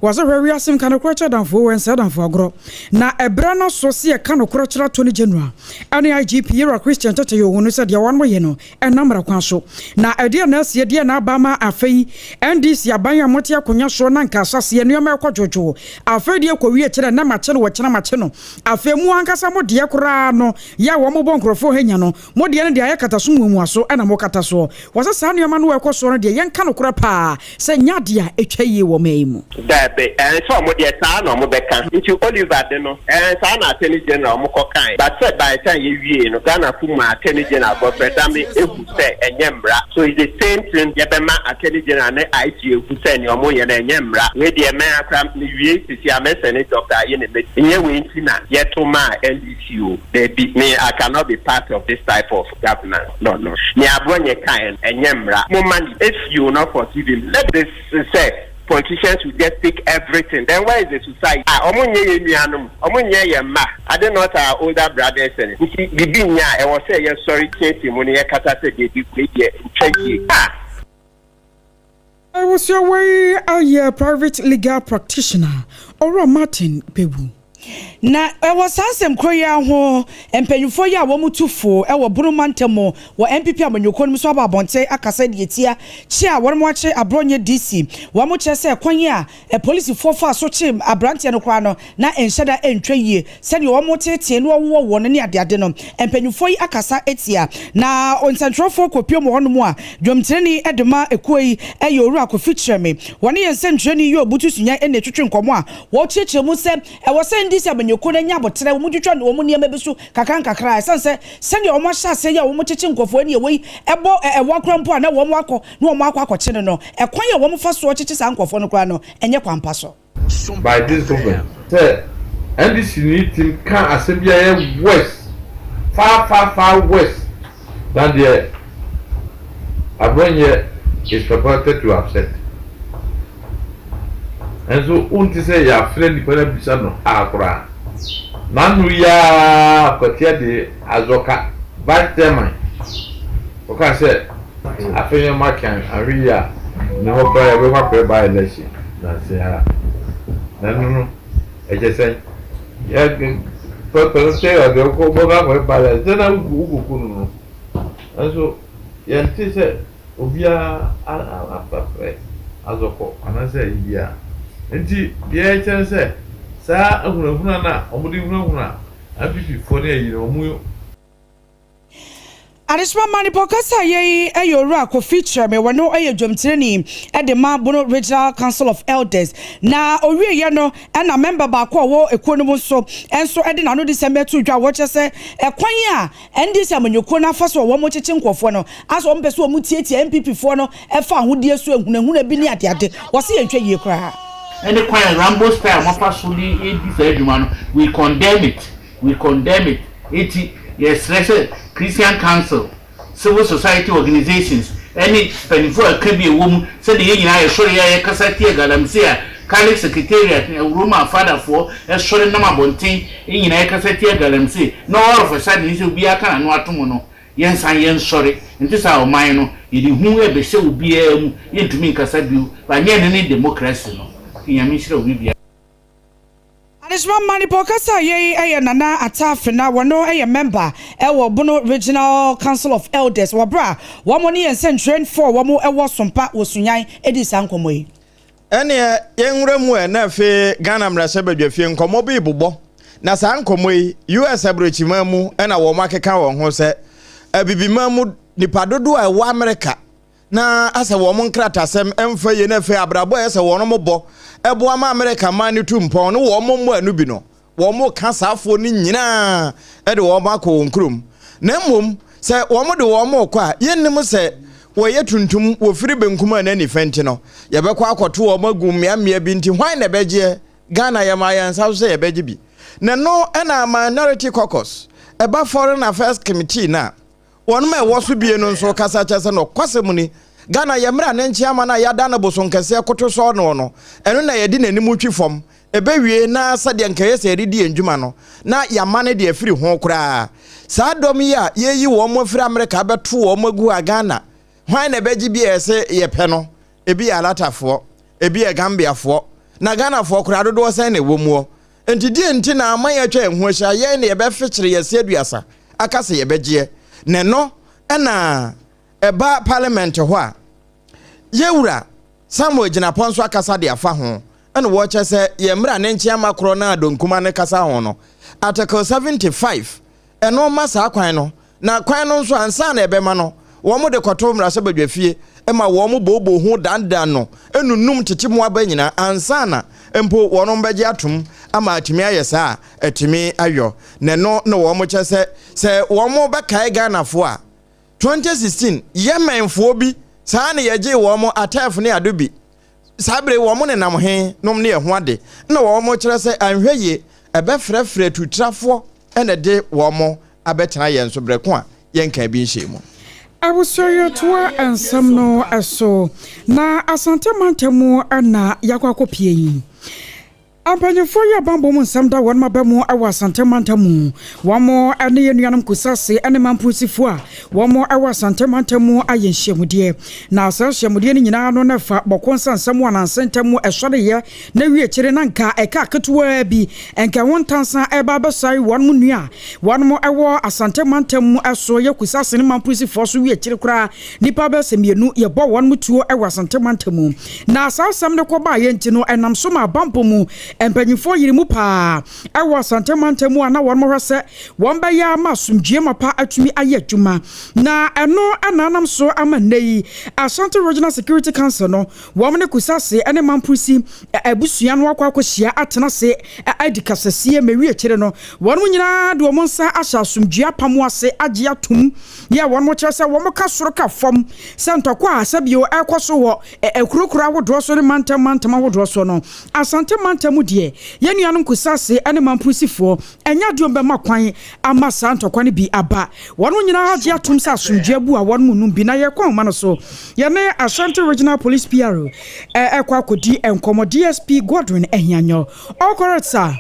Wɔse hwɛ wiase nka nokorɛ kyerɛ adamfoɔ o ɛnsɛ adamfoɔ agorɔ. Na ɛberɛ no aso se yɛka nokorɛ kyerɛ Attorney General ɛne IGP Yewura Christian Tetteh Yohuno no sɛ deɛ wɔnom yɛ no ɛnna mmara kwan so. Na ɛdeɛn na asie deɛn na aba ama afei NDC aban a mote akonwa soɔ na nka ahyɛaseɛ nnoɔma ɛkɔ dwoodwoo afei deɛ ɛkɔwie kyerɛ nnɛ makye no ɔkyena makye no afei mo ankasa mo deɛ koraa no yɛ a wɔbɔ nkorɔfoɔ hanya no Mo deɛ no deɛ ayɛ kataso muamuaso na mokata soɔ. Wɔsɛ saa nnoɔma no a ɛkɔ soɔ no deɛ yɛnka nokorɛ paa sɛ ɛnyɛ adeɛ a ɛtwa yie wɔ ɔman yi mu. Daabi, ɛɛ sɛ ɔmo deɛ saa na ɔmo bɛka. Nti Oliver de no, ɛɛ saa na Attorney General ɔmo kɔ kae. But sɛ by time yɛ wiee no, Ghana fo maa Attorney General Godfred Dame ehu sɛ ɛnyɛ mmra. So it's the same thing yɛbɛma Attorney General ne IG ehu sɛ nea ɔmo yɛ no ɛnyɛ mmra. Wei deɛ mɛ akora me wie sisi a mɛ sɛne Doctor Ayine mɛ nyɛ wei nti na yɛto maa NDC o. Dabi, me I cannot be part of this type of governance, no no, nea Abronye kaeɛ no ɛnyɛ mmara, momma no, if you will not forgive him, let this sɛ politicians will just take everything, then where is the society? Ah, wɔn nyɛ yɛn nuanom, wɔn nyɛ yɛn mma, are they not our older brothers and nti biribi nyɛ a ɛwɔ sɛ yɛsɔre teatea mu na yɛkasa sɛ dabi wei deɛ ntwa yie, ah! Abusua wei ayɛ private legal practitioner Owura Martin Kpebu. Na wɔ saa nsɛm koro yi ara ho, mpanyimfoɔ yi a wɔtu fo wɔ Bono mantam mu wɔ NPP amanyɔkuo no mu nso aba abɔnten akasa de atia kye a wɔakye Abrɔnyɛ DC. Wɔkyerɛ sɛ kwan a apolisifoɔ faa so kyee aberanteɛ no koraa no, na ɛnhyɛ da ntwa yie. Sɛdeɛ wɔteetee no wɔwowɔ no ne adeade no, mpanyimfoɔ yi akasa atia. Na nsɛntwerɛfoɔ kɔpue mu wɔ hɔnom a, dwamtenani de ma ekuo yi yɛ Owura Kofi Kyerɛme. Wɔne yɛn nsɛntwerɛni Yob Butu Sunyani na ɛtwetwe nkɔmmɔ a wɔkyerɛkyerɛ mu sɛ ɛwɔ sɛ NDC amanyɔkuo no anya aboterɛ, wɔtwitwa wɔn nneɛma bi so kakra nkakra ɛsiane sɛ sɛdeɛ wɔn ahyɛ aseɛ yi a wɔkyekye nkurɔfoɔ ani wei ɛbɔ ɛwa koraa mpo a na wɔn akɔ na wɔn akɔ akɔkye no no, ɛkwan a wɔfa soɔ kyekye saa nkurɔfoɔ no koraa no ɛnyɛ kwan pa so. By this government sɛ NDC ni tim ka asɛm bi a ɛyɛ worse far far far worse than deɛ Abronyɛ is purported to have said. Nanso wonte sɛ yɛafrɛ nipa no abisa no a koraa. N'ano yi ara Kwatia de Azɔka, Vice Chairman, ɔkaa sɛ afei nneɛma aka anhwɛ yie a ne hɔ koraa yɛbɛkɔ akɔyɛ by election nansa yi ara. Na ɛno no ɛkyɛ sɛn? Yɛ pɛpɛ no sɛ ɔde wobɛkɔ akɔyɛ by election sɛ na wokɔku no no. Nanso yɛnte sɛ obiara afrɛ azɔkɔ anaasɛ ayi biara. Enti deɛ ɛkyerɛ ne sɛ, saa ahunahuna no a wɔde hunahuna NPP foɔ ne ayi no, wɔn. Adesoma ma nipa ɔkasa yɛ yi yɛ Owura Kofi Kyerɛme, wɔno yɛ dwamtirani de ma Bono Regional Council of Elders. Na ɔwieɛ no na mɛmba baako a ɔwɔ ekuo no mu nso nso de n'anodisɛm too dwa a wɔkyerɛ sɛ ɛkwan a NDC amanyɔkuo no afa so a wɔn kyekye nkorɔfoɔ no asɛ wɔn pɛ sɛ wɔn tiatia NPP foɔ no ɛfa ahodie so ahunahuna bi ne adeade wɔse yɛnhwɛ yie koraa. Ɛne kwan a Rambo style moafa so de redi saa adwuma no, we condemn it, we condemn it. Enti yɛsrɛ sɛ Christian Council, civil society organisations ne mpanyimfoɔ a ɛka bi a ɛwɔ mu sɛdeɛ yɛn nyinaa yɛsɔre a yɛkasa tia galamsey a Catholic Secretariat ne Roma Fadafoɔ sɔre nam abɔnten yɛn nyinaa yɛkasa tia galamsey na all of a sudden sɛ obiara ka n'ano ato mu no yɛnsan yɛnsɔre nte saa ɔman no yɛde hu rebɛhyɛ obiara mu yɛntumi nkasa bio but nyɛ ɛno ne democracy no nti Nyame nhyira obi biara. Adesoma mma nipa ɔkasa a yei yɛ Nana Atta Afena wɔno yɛ mɛmba wɔ Bono Regional Council of Elders wɔ berɛ a wɔn ne yɛn nsɛntwerɛfoɔ a wɔn wɔ Sompa wɔ Sunyani dii saa nkɔmmɔ yi. Ɛneɛ yɛnwura mu ɛ na afei Ghana mmarahyɛbadwafie nkɔmmɔ bi rebobɔ na saa nkɔmmɔ yi US aburokyiman mu na wɔn akeka wɔn ho sɛ abibiman mu nipa dodoɔ a ɛwɔ Amerika na asɛ wɔn nkratasɛm mfa yie na afei abrabɔ a ɛyɛ sɛ wɔn bɔ ɛboa ma Amerika man no tu mpɔn no wɔn mmɔ ɛno bi no wɔn ka saafoɔ no nyinaa de wɔn akɔ wɔn kurom na mmom sɛ wɔn de wɔn rekɔ a yɛnnim sɛ wɔyɛ tuntum wɔfiri benkum a na nifa nti no yɛbɛkɔ akɔto wɔn agu mmeammea bi nti hwan na ɛbɛgyeɛ Ghana yɛma yɛn nsa so sɛ yɛbɛgye bi na ɛno ɛna Minority Caucus ɛba Foreign Affairs Committee no a Wɔnom a ɛwɔ so bie no nso kasa kyerɛ sɛ nɔkwasɛm ni, Ghana yɛ mmerɛ a ne nkyeama no a yɛada no bosonkɛseɛ koto sɔɔ noɔ no, ɛno na yɛde n'anim twi fam. Ɛbɛwie na sɛdeɛ nka ɛyɛ sɛ yɛde di yɛn dwuma no, na yɛamane de afiri ho koraa. Saa dɔm yi a yɛreyi wɔn afiri Amerika abɛto wɔn agu ha Ghana, hwan na ɛbɛgye bi a ɛsɛ yɛpɛ no? Ebi yɛ Alatafoɔ, ebi yɛ Gambiafoɔ, na Ghanafoɔ koraa dodoɔ sɛn na ɛwɔ muɔ? Nti deɛ nti na aman atwa yɛn ho ahyia yɛn na yɛbɛfekyere yɛn se aduasa aka sɛ yɛbɛgyeɛ? Na ɛno na ɛba parliament hɔ a, yɛwura Samuel Gyinapɔ nso akasa de afa ho, ɛna wɔkyɛ sɛ yɛn mmra ne nkyeama korɔ no a Donkuma no kasa ho no, Article 75 ɛno ma saa kwan no, na kwan no nso ansa na ɛbɛma no, wɔn de kɔto mmarahyɛbadwafie ma wɔn booboo ho dandan no nunum tete mu aba nyinaa ansa na mpo wɔn bɛgye atom ama atumi ayɛ saa a atumi ayɔ. Na ɛno na wɔn kyɛ sɛ sɛ wɔn bɛkae Ghanafoɔ a 2016 Yemenfoɔ bi saa na yɛgyee wɔn Atef ne Adobi Saa bere yi wɔn nenam he nom ne ɛho ade na wɔn kyerɛ sɛ anhwɛ yie ɛbɛfrɛfrɛ atutrafoɔ na ɛde wɔn abɛtena yɛn so berɛ ko a yɛnkaa bi nhyɛɛ mu. Abusua yɛtoa nsɛm no so na Asante mantam mu na yɛakɔ akɔpie yi. Mpanyimfoɔ yi a bammɔ mu nsɛm da wɔn aba mu wɔ Asante mantam mu. Wɔn ne yɛn nuanom Kusase ne Mamprosifoɔ a wɔn wɔ Asante mantam mu ayɛ nhyiamudeɛ. Na saa nhyiamudeɛ no nyinaa no na ɛfa Bɔko nsansɛm wɔ ananse ntam ɛsɔreyɛ na wie akyire na nka ɛka ketewaa bi nka ɛho ntansa ɛreba abɛsae wɔn nua a wɔn wɔ Asante mantam mu so yɛ Kusase ne Mamprosifoɔ so wie akyire koraa Nnipa bɛyɛ sɛ mmienu yɛbɔ wɔn tuo wɔ Asante mantam mu. Na saa asɛm no kɔbaeɛ nti no, ɛnam so maa bammɔ mu mpanimfoɔ yere mu paa wɔ Asante mantam mu a na wɔhwɛ sɛ wɔbɛyɛ ama asomdwoeɛ mapa atumi ayɛ adwuma. Na ɛno na anam so ama nnɛ yi Ashanti Regional Security Council no, wɔn ne Kusase ne Mamprusi abusua no akɔ akɔhyia atena ase adi kasasie ma ɛwie akyire no, wɔn nyinaa de wɔn nsa ahyɛ asomdwoeɛ apam ase agye atom. Yɛ a wɔn kyerɛ sɛ wɔn ka soro ka fam sɛ ntɔkwa a sɛbio ɛrekɔ so wɔ akuro kuro ahodoɔ so ne mantam mantam ahodoɔ soɔ no, Asante mantam mu deɛ, yɛn nuanom Kusase ne Mampurusifoɔ, ɛnyɛ adeɛ wɔbɛma kwan ama saa ntɔkwa no bi aba. Wɔn nyinaa agye atom sɛ asomdwoeɛ abu a wɔn mu nom bi na yɛrekɔ ahoma no so. Yɛne Ashanti Regional Police PRO ɛrekɔ akɔdi nkɔmmɔ, DSP Godwin Ahianyɔ. All correct sir.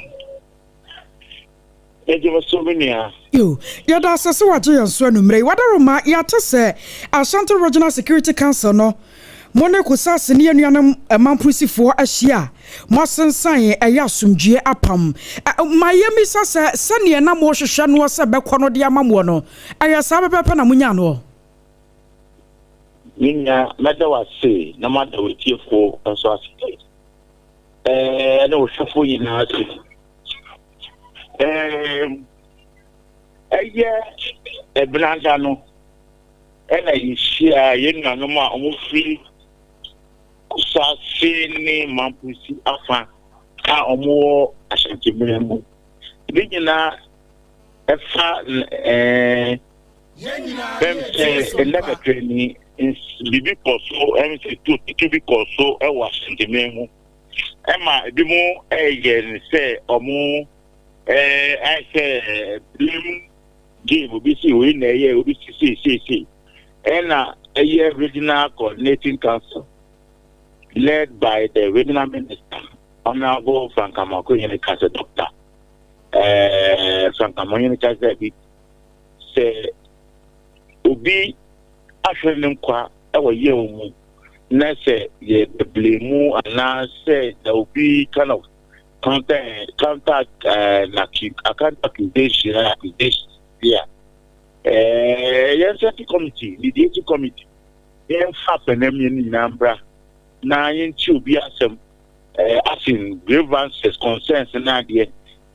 Megye wo so, me nua. Yo, yɛda ase sɛ wagye yɛn so anwummere yi. Wadaroma, yɛate sɛ Ashanti Regional Security Council no, mo ne Kusasi ne yɛn nuanom Mamprosifoɔ ahyia a moasensan ɛyɛ asomdwoeɛ apam. Ma yɛmmisa sɛ, sɛdeɛ na mohwehwɛ noɔ sɛ bɛkɔ no de ama moɔ no, ɛyɛ saa pɛpɛɛpɛ na monyaa noɔ? Me nua, mɛda wo ase na mada w'atiefoɔ nso ase, ɛne wo hwɛfoɔ nyinaa ase. Ɛyɛ ɛbenada no ɛna yɛhyia yɛn nuanom a wɔfiri Kusase ne Mampusi afa a wɔwɔ Ashanti-man mu. Ne nyinaa ɛfa ɛɛ bɛm sɛ ɛnna kakra ni biribi kɔ so ɛm sɛ tutu bi kɔ so ɛwɔ Ashanti-man mu. ɛma ebinom yɛ no sɛ wɔn ayɛ sɛ blame game, obi si wei na ɛyɛ, obi si sei sei sei. Ɛna ɛyɛ Regional Coordinating Council led by the Regional Minister Honorable Frank Amoakohene Kase, Doctor Frank Amoakohene Kase bi sɛ obi ahwere ne nkwa wɔ yaw mu na sɛ yɛ blame anaa sɛ there will be kind of counter counter uh, counter accusation accusation bi a ɛɛ yɛn sɛti committee mediating committee yɛn fa afɛnam yɛn nyinaa mbra na yɛn ti obi asɛm ɛɛ asin grievances concerns na adeɛ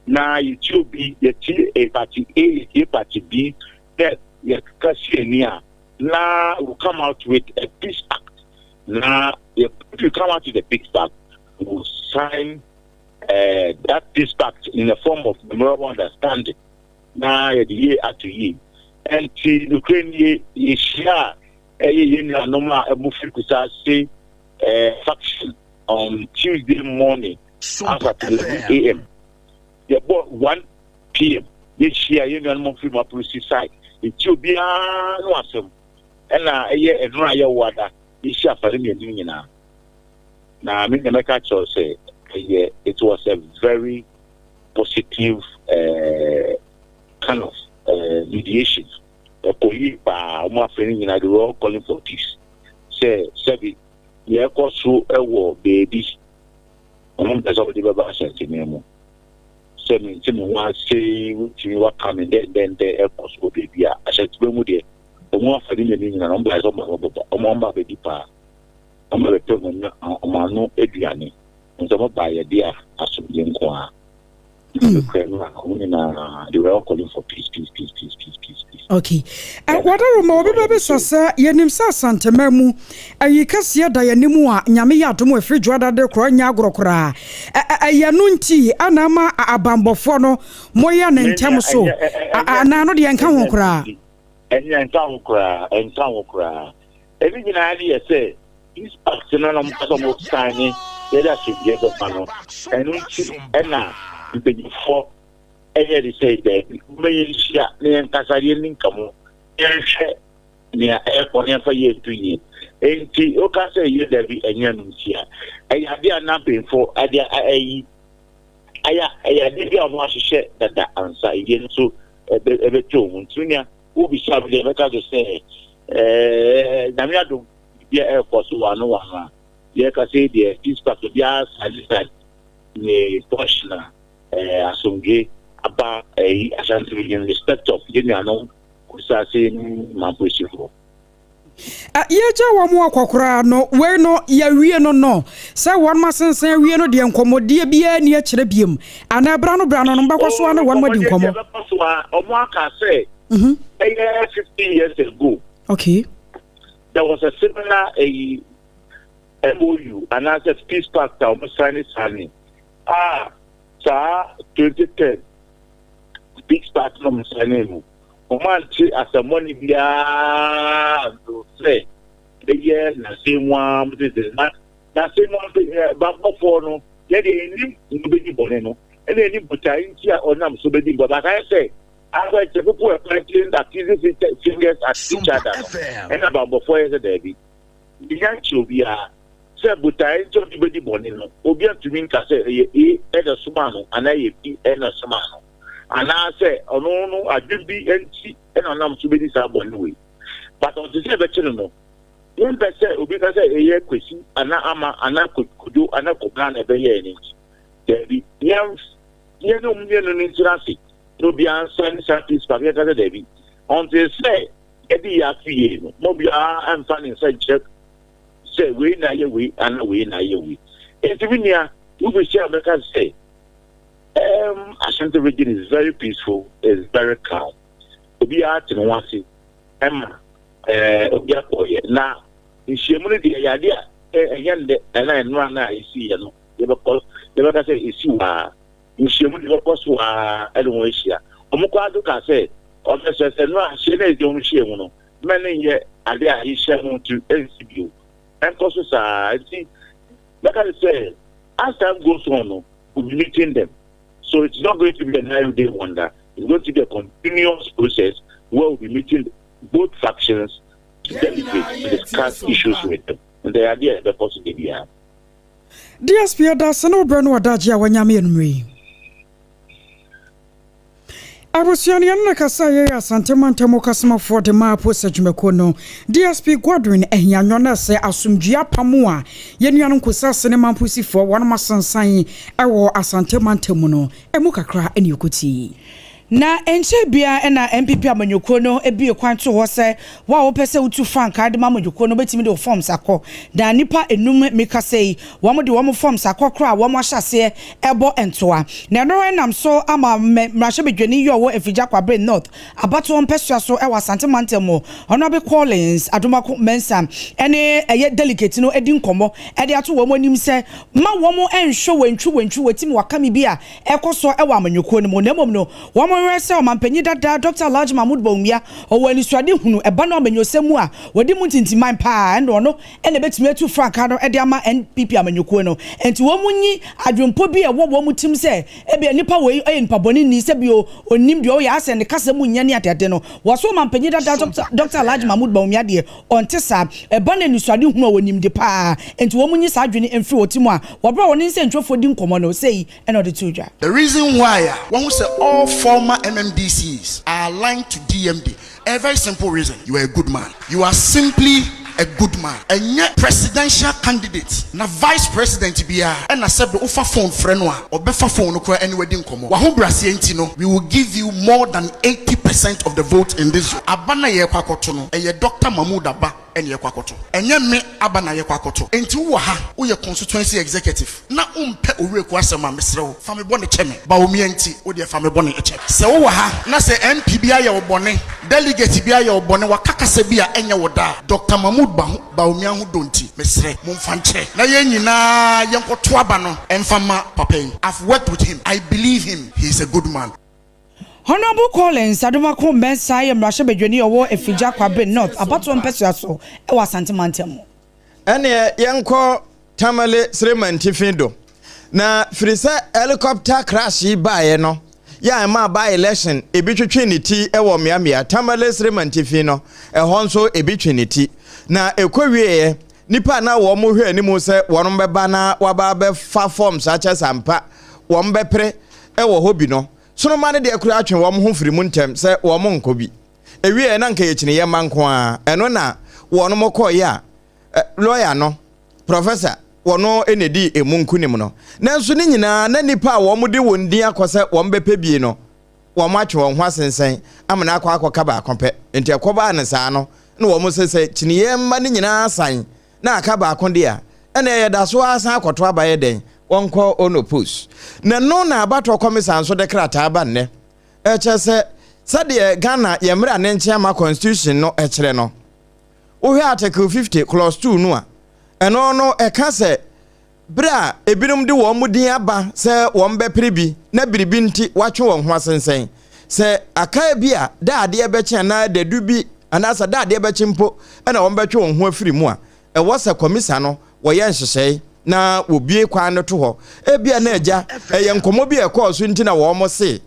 na yɛti obi yɛti a party A yɛti party B na yɛkeka si ani a. Na we come out with a peace pact na if you come out with a peace pact we will sign uh, that peace pact in the form of memorable understanding na yɛde yie ato yie nti nokorɛ nie yɛhyia a ɛyɛ yɛn nuanom a ɛmo firi Kusase eh, faction on Tuesday morning as at 11 a.m. yɛbɔ 1 pm yɛhyia yɛn nuanom firi Mapurusi side nti obiara no asɛm ɛna ɛyɛ ɛno a yɛwɔ ada yɛhyia afare mmienu nyinaa na me nea mɛka kyerɛw sɛ ɛyɛ it was a very positive uh, kind of uh, mediation ɛkɔ yie paa wɔn afɛ no nyinaa they were all calling for peace sɛ sɛbi. Nea ɛkɔ so wɔ baabi, wɔmpɛ sɛ wɔde bɛba asɛntenenee mu. Sɛ mente me ho ase, wotumi waka me dɛndɛndɛn ɛkɔ so wɔ baabi a, ahyɛntema mu deɛ, wɔn afa ne mmienu nyinaa, wɔn baeɛ sɛ wɔn ba bɛbɔ, wɔn ba bɛdi paa, wɔn ba bɛpɛ wɔn wɔn ano aduane. Nti wɔn baeɛ de a asomdwe nko ara. Nokorɛ no a, wɔn nyinaa, they were all calling for peace, peace, peace, peace, peace, peace, peace. Okay. Eh, Wadaroma, obi bɛbisa sɛ, yɛnim sɛ Asanteman mu ayi kɛseɛ da yɛn anim a Nyame yɛ adom a ɛfiri Dwoada de korɔ nyɛ agorɔ koraa. Ɛyɛ no nti ɛna ama abanbɔfoɔ no moyɛ no ntɛm so anaa no deɛ ɛnka ho koraa? Ɛnyɛ ɛnka ho koraa, ɛnka ho koraa. Ɛne nyinaa ne yɛ sɛ Peace Pact no na wɔpɛ sɛ wɔn sign ne yɛde asomdwoeɛ bɛba no, ɛno nti ɛna mpanyinfoɔ ɛyɛ de sɛ daabi, momma yɛnhyia na yɛnkasa, yɛnni nkamo, yɛnhwɛ nea ɛrekɔ na yɛmfa yɛ nto yie. Enti woka sɛ yɛ daabi ɛnyɛ no nti a, ɛyɛ adeɛ a na mpanyinfoɔ ɛde ayi ayɛ ɛyɛ adeɛ bi a wɔn ahyehyɛ dada ansa yie nso ɛbɛ ɛbɛtɔ wɔn nti nea wobisa bi deɛ ɛbɛka so sɛ ɛɛ nyame adom biribi a ɛrekɔ so wɔ ano wɔ ano a yɛrekasa yi deɛ peace park obiara side side ne portion a ɛɛ asomdwe aba ɛyi Ashanti region respect of yɛn nuanom Kusase ne Mamprosifoɔ. Yɛgya wɔn akɔ koraa no, wei no yɛawie no no, sɛ wɔn asensan awie no deɛ nkɔmmɔdie biara ni akyerɛ biom, anaa bra no bra no no bɛkɔ so a ne wɔn adi nkɔmmɔ. Bɛkɔ so a wɔn aka sɛ ɛyɛ 15 years ago. Okay. There was a similar ɛyi MOU anaasɛ peace pact a wɔn sign sign a saa 2010 peace pact na wɔn sign no. Wɔante asɛmmɔne biara anto sɛ ɛyɛ n'asɛm mu ara mo tete na n'asɛm mu ara bammɔfoɔ no yɛ deɛ yɛnim na ɔbɛdi bɔne no ɛna yɛnim botae nti a ɔnam so bɛdi bɔne but ayɛ sɛ akɔyɛ people were pointing accusing fingers at each other no ɛna bammɔfoɔ yɛ sɛ daabi yɛnya nkyerɛ obiara sɛ botae nti ɔde bɛdi bɔne no obiara ntumi nka sɛ ɛyɛ A ɛna somaa no anaa ɛyɛ B ɛna somaa no. Anaasɛ ɔno no adwene bi nti na ɔnam so bedi saa bɔne wei. But ɔte sɛ ɛbɛkye no no, wompɛ sɛ obi ka sɛ ɛyɛ Kwesi anaa Ama anaa Kojo anaa Kobena na ɛbɛyɛɛ no nti. Daabi. Yɛn yɛne wɔn mmienu no ntena ase na obiara nsa ne saa peace park yɛka sɛ daabi. Ɔnte sɛ yɛde yɛ ato yie no, ma obiara mfa ne nsa nkyerɛ sɛ wei na ayɛ wei anaa wei na ayɛ wei. Enti me nua, wobɛhyia a bɛka sɛ Um, Ashanti region is very peaceful, is very calm. Obiara te ne ho ase ɛma ɛɛ obi akɔyɛ na nhyiamu no deɛ yɛ adeɛ a ɛnyɛ ndɛ ɛna nnora no a esi yɛ no yɛbɛkɔ yɛbɛka sɛ esi waa nhyiamu no yɛbɛkɔ so waa ɛde wɔn ahyia wɔn kɔ ado ka sɛ ɔbɛsɛ sɛ nnora hyɛ na esi wɔn hyia mu no mɛ ne nyɛ adeɛ a yɛhyia mu nti ɛnsi bio ɛnkɔ so saa nti bɛka ne sɛ as time goes on no will be meeting them. So it's not going to be a nine-day wonder. It's going to be a continuous process where we'll be meeting both factions to deliberate, to discuss issues with them. And the idea is the possibility. DSP Adase ne wo berɛ ne w'adagye a wanya me anummerɛ yi. Abusua no yɛne no kasa yɛ Asante mantam ɔkasomafoɔ de ma Aposa adwumakuo no, DSP Godwin Ahianyɔ na sɛ asomdwie apam a yɛn nuanom Kusase ne Mamposifoɔ wɔnom asensan wɔ Asante mantam mu no, ɛmu kakra ne yɛkɔtie. Na ɛnkyɛɛ biara na NPP amanyɔkuo no bue kwan too hɔ sɛ wo a wopɛ sɛ wotu frankaa de ma amanyɔkuo no wobɛtumi de wo forms akɔ. Na nnipa nnum mekasa yi wɔn de wɔn forms akɔ koraa a wɔn ahyɛ aseɛ rebɔ ntoa. Na ɛno nam so ama mmarahyɛbadwani yi a ɔwɔ Afigya Kwabre North abatoɔ mpɛsoa so wɔ Asante mantam mu, Honourable Collins Adomako Mensah ne ɛyɛ delegate no adi nkɔmmɔ de ato wɔn anim sɛ mma wɔn nhwɛ wantwi wantwi watim wakame bi a ɛkɔ so wɔ amanyɔkuo no mu na mmom no wɔn werɛ sɛ ɔmanpanyin dada Dɔkta Alhaji Mahmood Bawumia ɔwɔ anisoadehunu ɛba no amanyɔsɛm mu a wɔde mu ntintiman paa ɛna ɔno na ɛbɛtumi atu frankaa no de ama NPP amanyɔkuo no. Enti wɔn nyi adwempɔ bi a ɛwɔ wɔn tirim sɛ ebia nipa wei yɛ nipa bɔne ni, sɛ bio ɔnnim deɛ ɔyɛ, asɛ ne kasa mu nyɛ ne adeade no. Wɔso ɔmanpanyin dada Dɔkta Alhaji Mahmood Bawumia deɛ ɔnte saa. Ɛba no anisoadehunu a ɔnim de paa. Enti wɔn nyi saa adwene mfiri wɔn tirim a wɔberɛ a wɔne nsɛntwerɛfoɔ di nkɔmmɔ no, sei na ɔde too dwa. The reason why a wahu sɛ all former MMDCs are aligned to DMD ɛyɛ very simple reason, you are a good man, you are simply. a good man. Ɛnyɛ presidential candidate na vice president biara ɛna sɛbe wofa phone frɛ no a ɔbɛfa phone no koraa ɛne wo adi nkɔmmɔ. W'ahobraseɛ nti no we will give you more than 80 percent of the vote in this zone. Aba no a yɛrekɔ akɔto no ɛyɛ Doctor Mahmood aba ɛna yɛrekɔ akɔto. Ɛnyɛ me aba na yɛrekɔ akɔto. Enti wowɔ ha woyɛ constituency executive na wompɛ Owuraku asɛm a mesrɛ wo fa me bɔne kyɛ me. Bawumia nti wo deɛ fa me bɔne kyɛ me. Sɛ wowɔ ha na sɛ MP bi ayɛ wo bɔne, delegate bi ayɛ wo bɔne, waka kasa bi a ɛnyɛ wo dɛ a, Doctor Mahmood Bawumia ho dɔ nti, mesrɛ momfa nkyɛ na yɛn nyinaa yɛnkɔto aba no mfa mma papa yi. I've worked with him, I believe him, he is a good man. Honourable Collins Adomako Mensah yɛ mmarahyɛbadwani a ɔwɔ Afigya Kwabre North abatoɔ mpɛsoa so wɔ Asante mantam mu. Ɛneɛ yɛnkɔ Tamale Sremantifi do. Na firi sɛ helicopter crash yi baeɛ no, yɛ a ɛmaa by election ebi twetwe ne ti wɔ mmeammea, Tamale Sremantifi no, ɛhɔ nso ebi twe ne ti. Na ɛkɔ wieɛ, nnipa a na wɔn hwɛ anim sɛ wɔn bɛba na wɔaba abɛfa forms akyɛ sɛ ampa wɔn bɛpere wɔ hɔ bi no, soroma no deɛ koraa twe wɔn ho firi mu ntɛm sɛ wɔn nkɔ bi. Ɛwieɛ na nka yɛkyini yɛn mma nko ara, ɛno na wɔn kɔeɛ a lɔya no, prɔfɛsa, wɔno na edii emu nkonim no. Nanso ne nyinaa, na nnipa a wɔde wɔn din akɔ sɛ wɔbɛpɛ bi no, wɔatwe wɔn ho asensɛn ama no akɔ akɔka baako pɛ. Enti ɛkɔbaa no saa no, na wɔn sɛ sɛ kyiniiɛ mma no nyinaa san na aka baako deɛ a, ɛnna yɛda so ara san akɔto aba yɛ dɛn? Wɔnkɔ Onopus. Na ɛno na abatoɔ kɔmisa nso de krataa ba nnɛ. Ɛkyerɛ sɛ, sɛdeɛ Ghana yɛn mmara ne nkyeama constitution no kyerɛ no, Wohwɛ Article 50, Clause 2 no a, ɛno no ɛka sɛ bere a ebinom de wɔn din aba sɛ wɔbɛpere bi na biribi nti wɔatwe wɔn ho asensɛn, sɛ aka bi a da adeɛ bɛkye anaa dadu bi anaasɛ da adeɛ bɛkye mpo na wɔbɛtwe wɔn ho afiri mu a, ɛwɔ sɛ kɔmisa no wɔyɛ nhyehyɛe na wɔbue kwan no to hɔ. Ebia na agya, ɛyɛ nkɔmmɔ bi a ɛkɔɔ so nti na wɔn se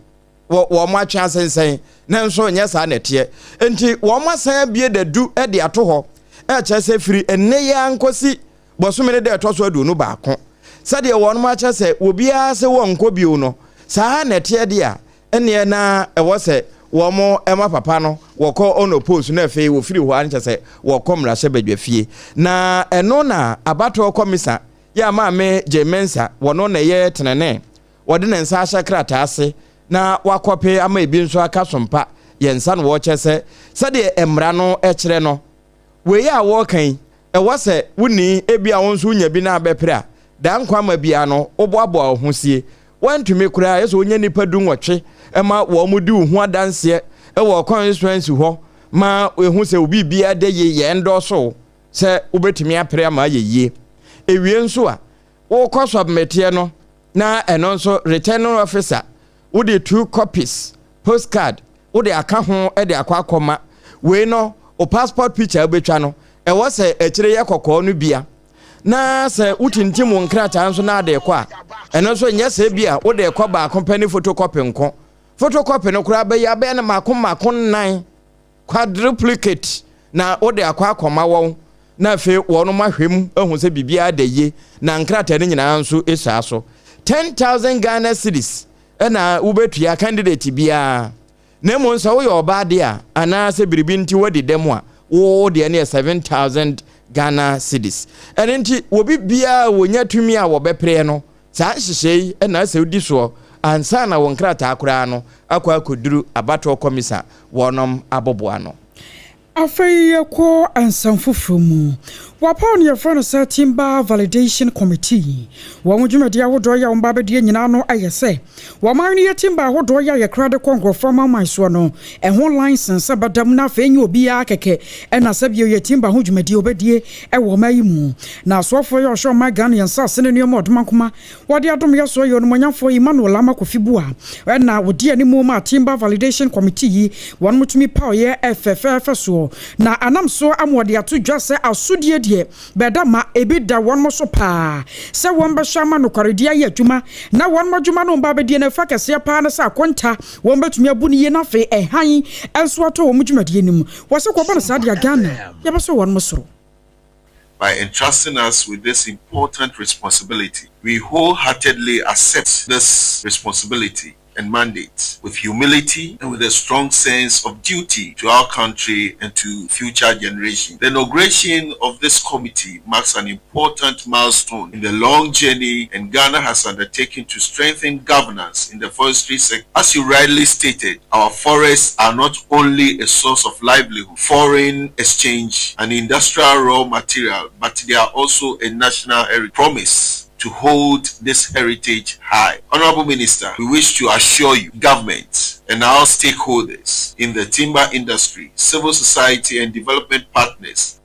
wɔ wɔn atwe asensɛn, nanso nyɛ saa na ɛteɛ. Enti wɔasan abue dadu de ato hɔ, ɛkyerɛ sɛ firi ɛnnɛ yi ara nkɔsi bɔsome no da ɛtɔ so 21. Sɛdeɛ wɔn akyerɛ sɛ obiara sɛ wɔnkɔ bio no, saa ara na ɛteɛ deɛ a, ɛnneɛ na ɛwɔ sɛ wɔn ma papa no wɔkɔ Onopos na afei wɔfiri hɔ ara no kyerɛ sɛ wɔkɔ mmarahyɛbadwafie. Na ɛno na abatoɔ kɔmisa yɛ a Maame Jane Mensah wɔno na ɛyɛ tenenee wɔde ne nsa ahyɛ krataa ase na wakɔpe ama ebi nso aka so mpa yɛ nsa na wɔkyɛ sɛ sɛdeɛ mmara no kyerɛ no wei a wɔreka yi ɛwɔ sɛ wonni ebi a wo nso wonya bi na abɛpere a daa nkwa ama biara no woboaboa wo ho sie woantumi koraa yɛ sɛ wonya nnipa du nwɔtwe ma wɔn mu di wo ho adanseɛ wɔ constituency hɔ ma ehu sɛ obi biara da yie yɛn dɔɔso sɛ wobɛtumi apere ama ayɛ yie ewie nso a wokɔ submiteɛ no na ɛno nso returning officer wode two copies postcard wode aka ho de akɔ akɔma wei no o passport picture wobɛtwa no ɛwɔ sɛ akyire yɛ kɔkɔɔ no bia na sɛ wotintim wo nkrataa nso na ade kɔ a ɛno nso nyɛ sɛ bi a wode kɔ baako pɛ ne photocopy nko photocopy no koraa bɛyɛ abɛyɛ no mako mako nnan quadruplicate na wode akɔ akɔma wɔn na afei wɔnom ahwɛ mu ahu sɛ biribiara da yie na nkrataa no nyinaa nso saa so. 10,000 Ghana cedis na wobɛtua candidate biara na mmom sɛ woyɛ ɔbaa deɛ a anaasɛ biribi nti woadi dɛm a wo deɛ no yɛ 7,000 Ghana cedis. Ɛno nti obi biara a wɔnya tumi a wɔbɛpereɛ no Saa nhyehyɛe yi na sɛ wodi soɔ ansa na wo nkrataa koraa no akɔ akɔduru abatoɔ kɔmisa wɔnom aboboano. Afei yɛkɔ nsɛm foforɔ mu. Wɔapaw nea wɔfrɛ no sɛ Timber Validation Committee. Wɔn dwumadi ahodoɔ yi a wɔba abɛdie nyinaa no yɛ sɛ wɔman no yɛ timber ahodoɔ yi a yɛkra de kɔ nkurɔfoɔ amanman soɔ no ɛho license bɛda mu na afei nyɛ obiara kɛkɛ na sɛ bio yɛ timber ho dwumadie wɔbɛdie wɔ ɔman yi mu. Na asoafoɔ yi a ɔhwɛ ɔman Ghana yɛn nsaase ne nnoɔma ɔdomankoma wɔde adom yɛ soɔ yɛ Onimuonyamfoɔ Emmanuel Armah Kofi Buah na ɔdi animu ma Timber Validation Committee yi wɔnom tumi paw yɛ fɛfɛɛfɛ soɔ na anam soɔ ama wɔde ato dwa sɛ asodie deɛ bɛda ma ebi da wɔnom so paa sɛ wɔn bɛhwɛ ama nokwaredie ayɛ adwuma na wɔnom adwuma no mba abɛdie no ɛfa kɛseɛ paa ne sɛ akonta wɔn bɛtumi abu no yie na afei ɛhan nso atɔ wɔn dwumadie no mu. Wɔse kɔba no saa deɛ a Ghana yɛbɛsɔ wɔnom soro. By entrusting us with this important responsibility. We wholeheartedly accept this responsibility. and mandate with humility and with a strong sense of duty to our country and to future generations. The inauguration of this committee marks an important milestone in the long journey and Ghana has undertaken to strengthen governance in the forestry sector. As you rightly stated, our forests are not only a source of livelihood, foreign exchange, and industrial raw material, but they are also a national heritage. Promise to hold this heritage high. Honorable Minister, we wish to assure you, government and our stakeholders in the timber industry, civil society and development partners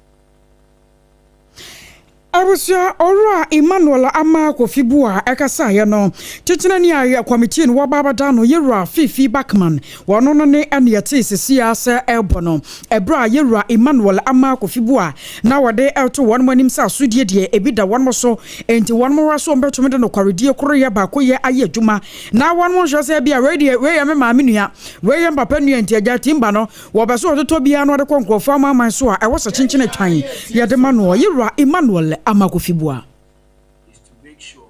Abusua Owura Emmanuel Amarh Kofi Buah ɛkasaeɛ no, Titenani a yɛ Committee no wɔba abɛda no, Yewura Fiifi Buckman, wɔno no ne ɛne yɛtee sesei ara sɛ ɛrebɔ no, ɛberɛ a Yewura Emmanuel Amarh Kofi Buah na wɔde reto wɔnom anim sɛ asodie deɛ ebi da wɔnom so, enti wɔnom wura so wɔn bɛtumi de nokwaredie koroyɛ baakoyɛ ayɛ adwuma na wɔnom nhwɛ sɛ ebia wei deɛ wei yɛ me maame nua, wei yɛ me papa nua nti agya Timba no Wɔpɛ sɛ ɔtotɔ biara na ɔde kɔ nkurɔfoɔ amanaman so a ɛwɔ sɛ kyenkyen twan yɛde ma noɔ. Yewura Emmanuel Amakofie Buah. Is to make sure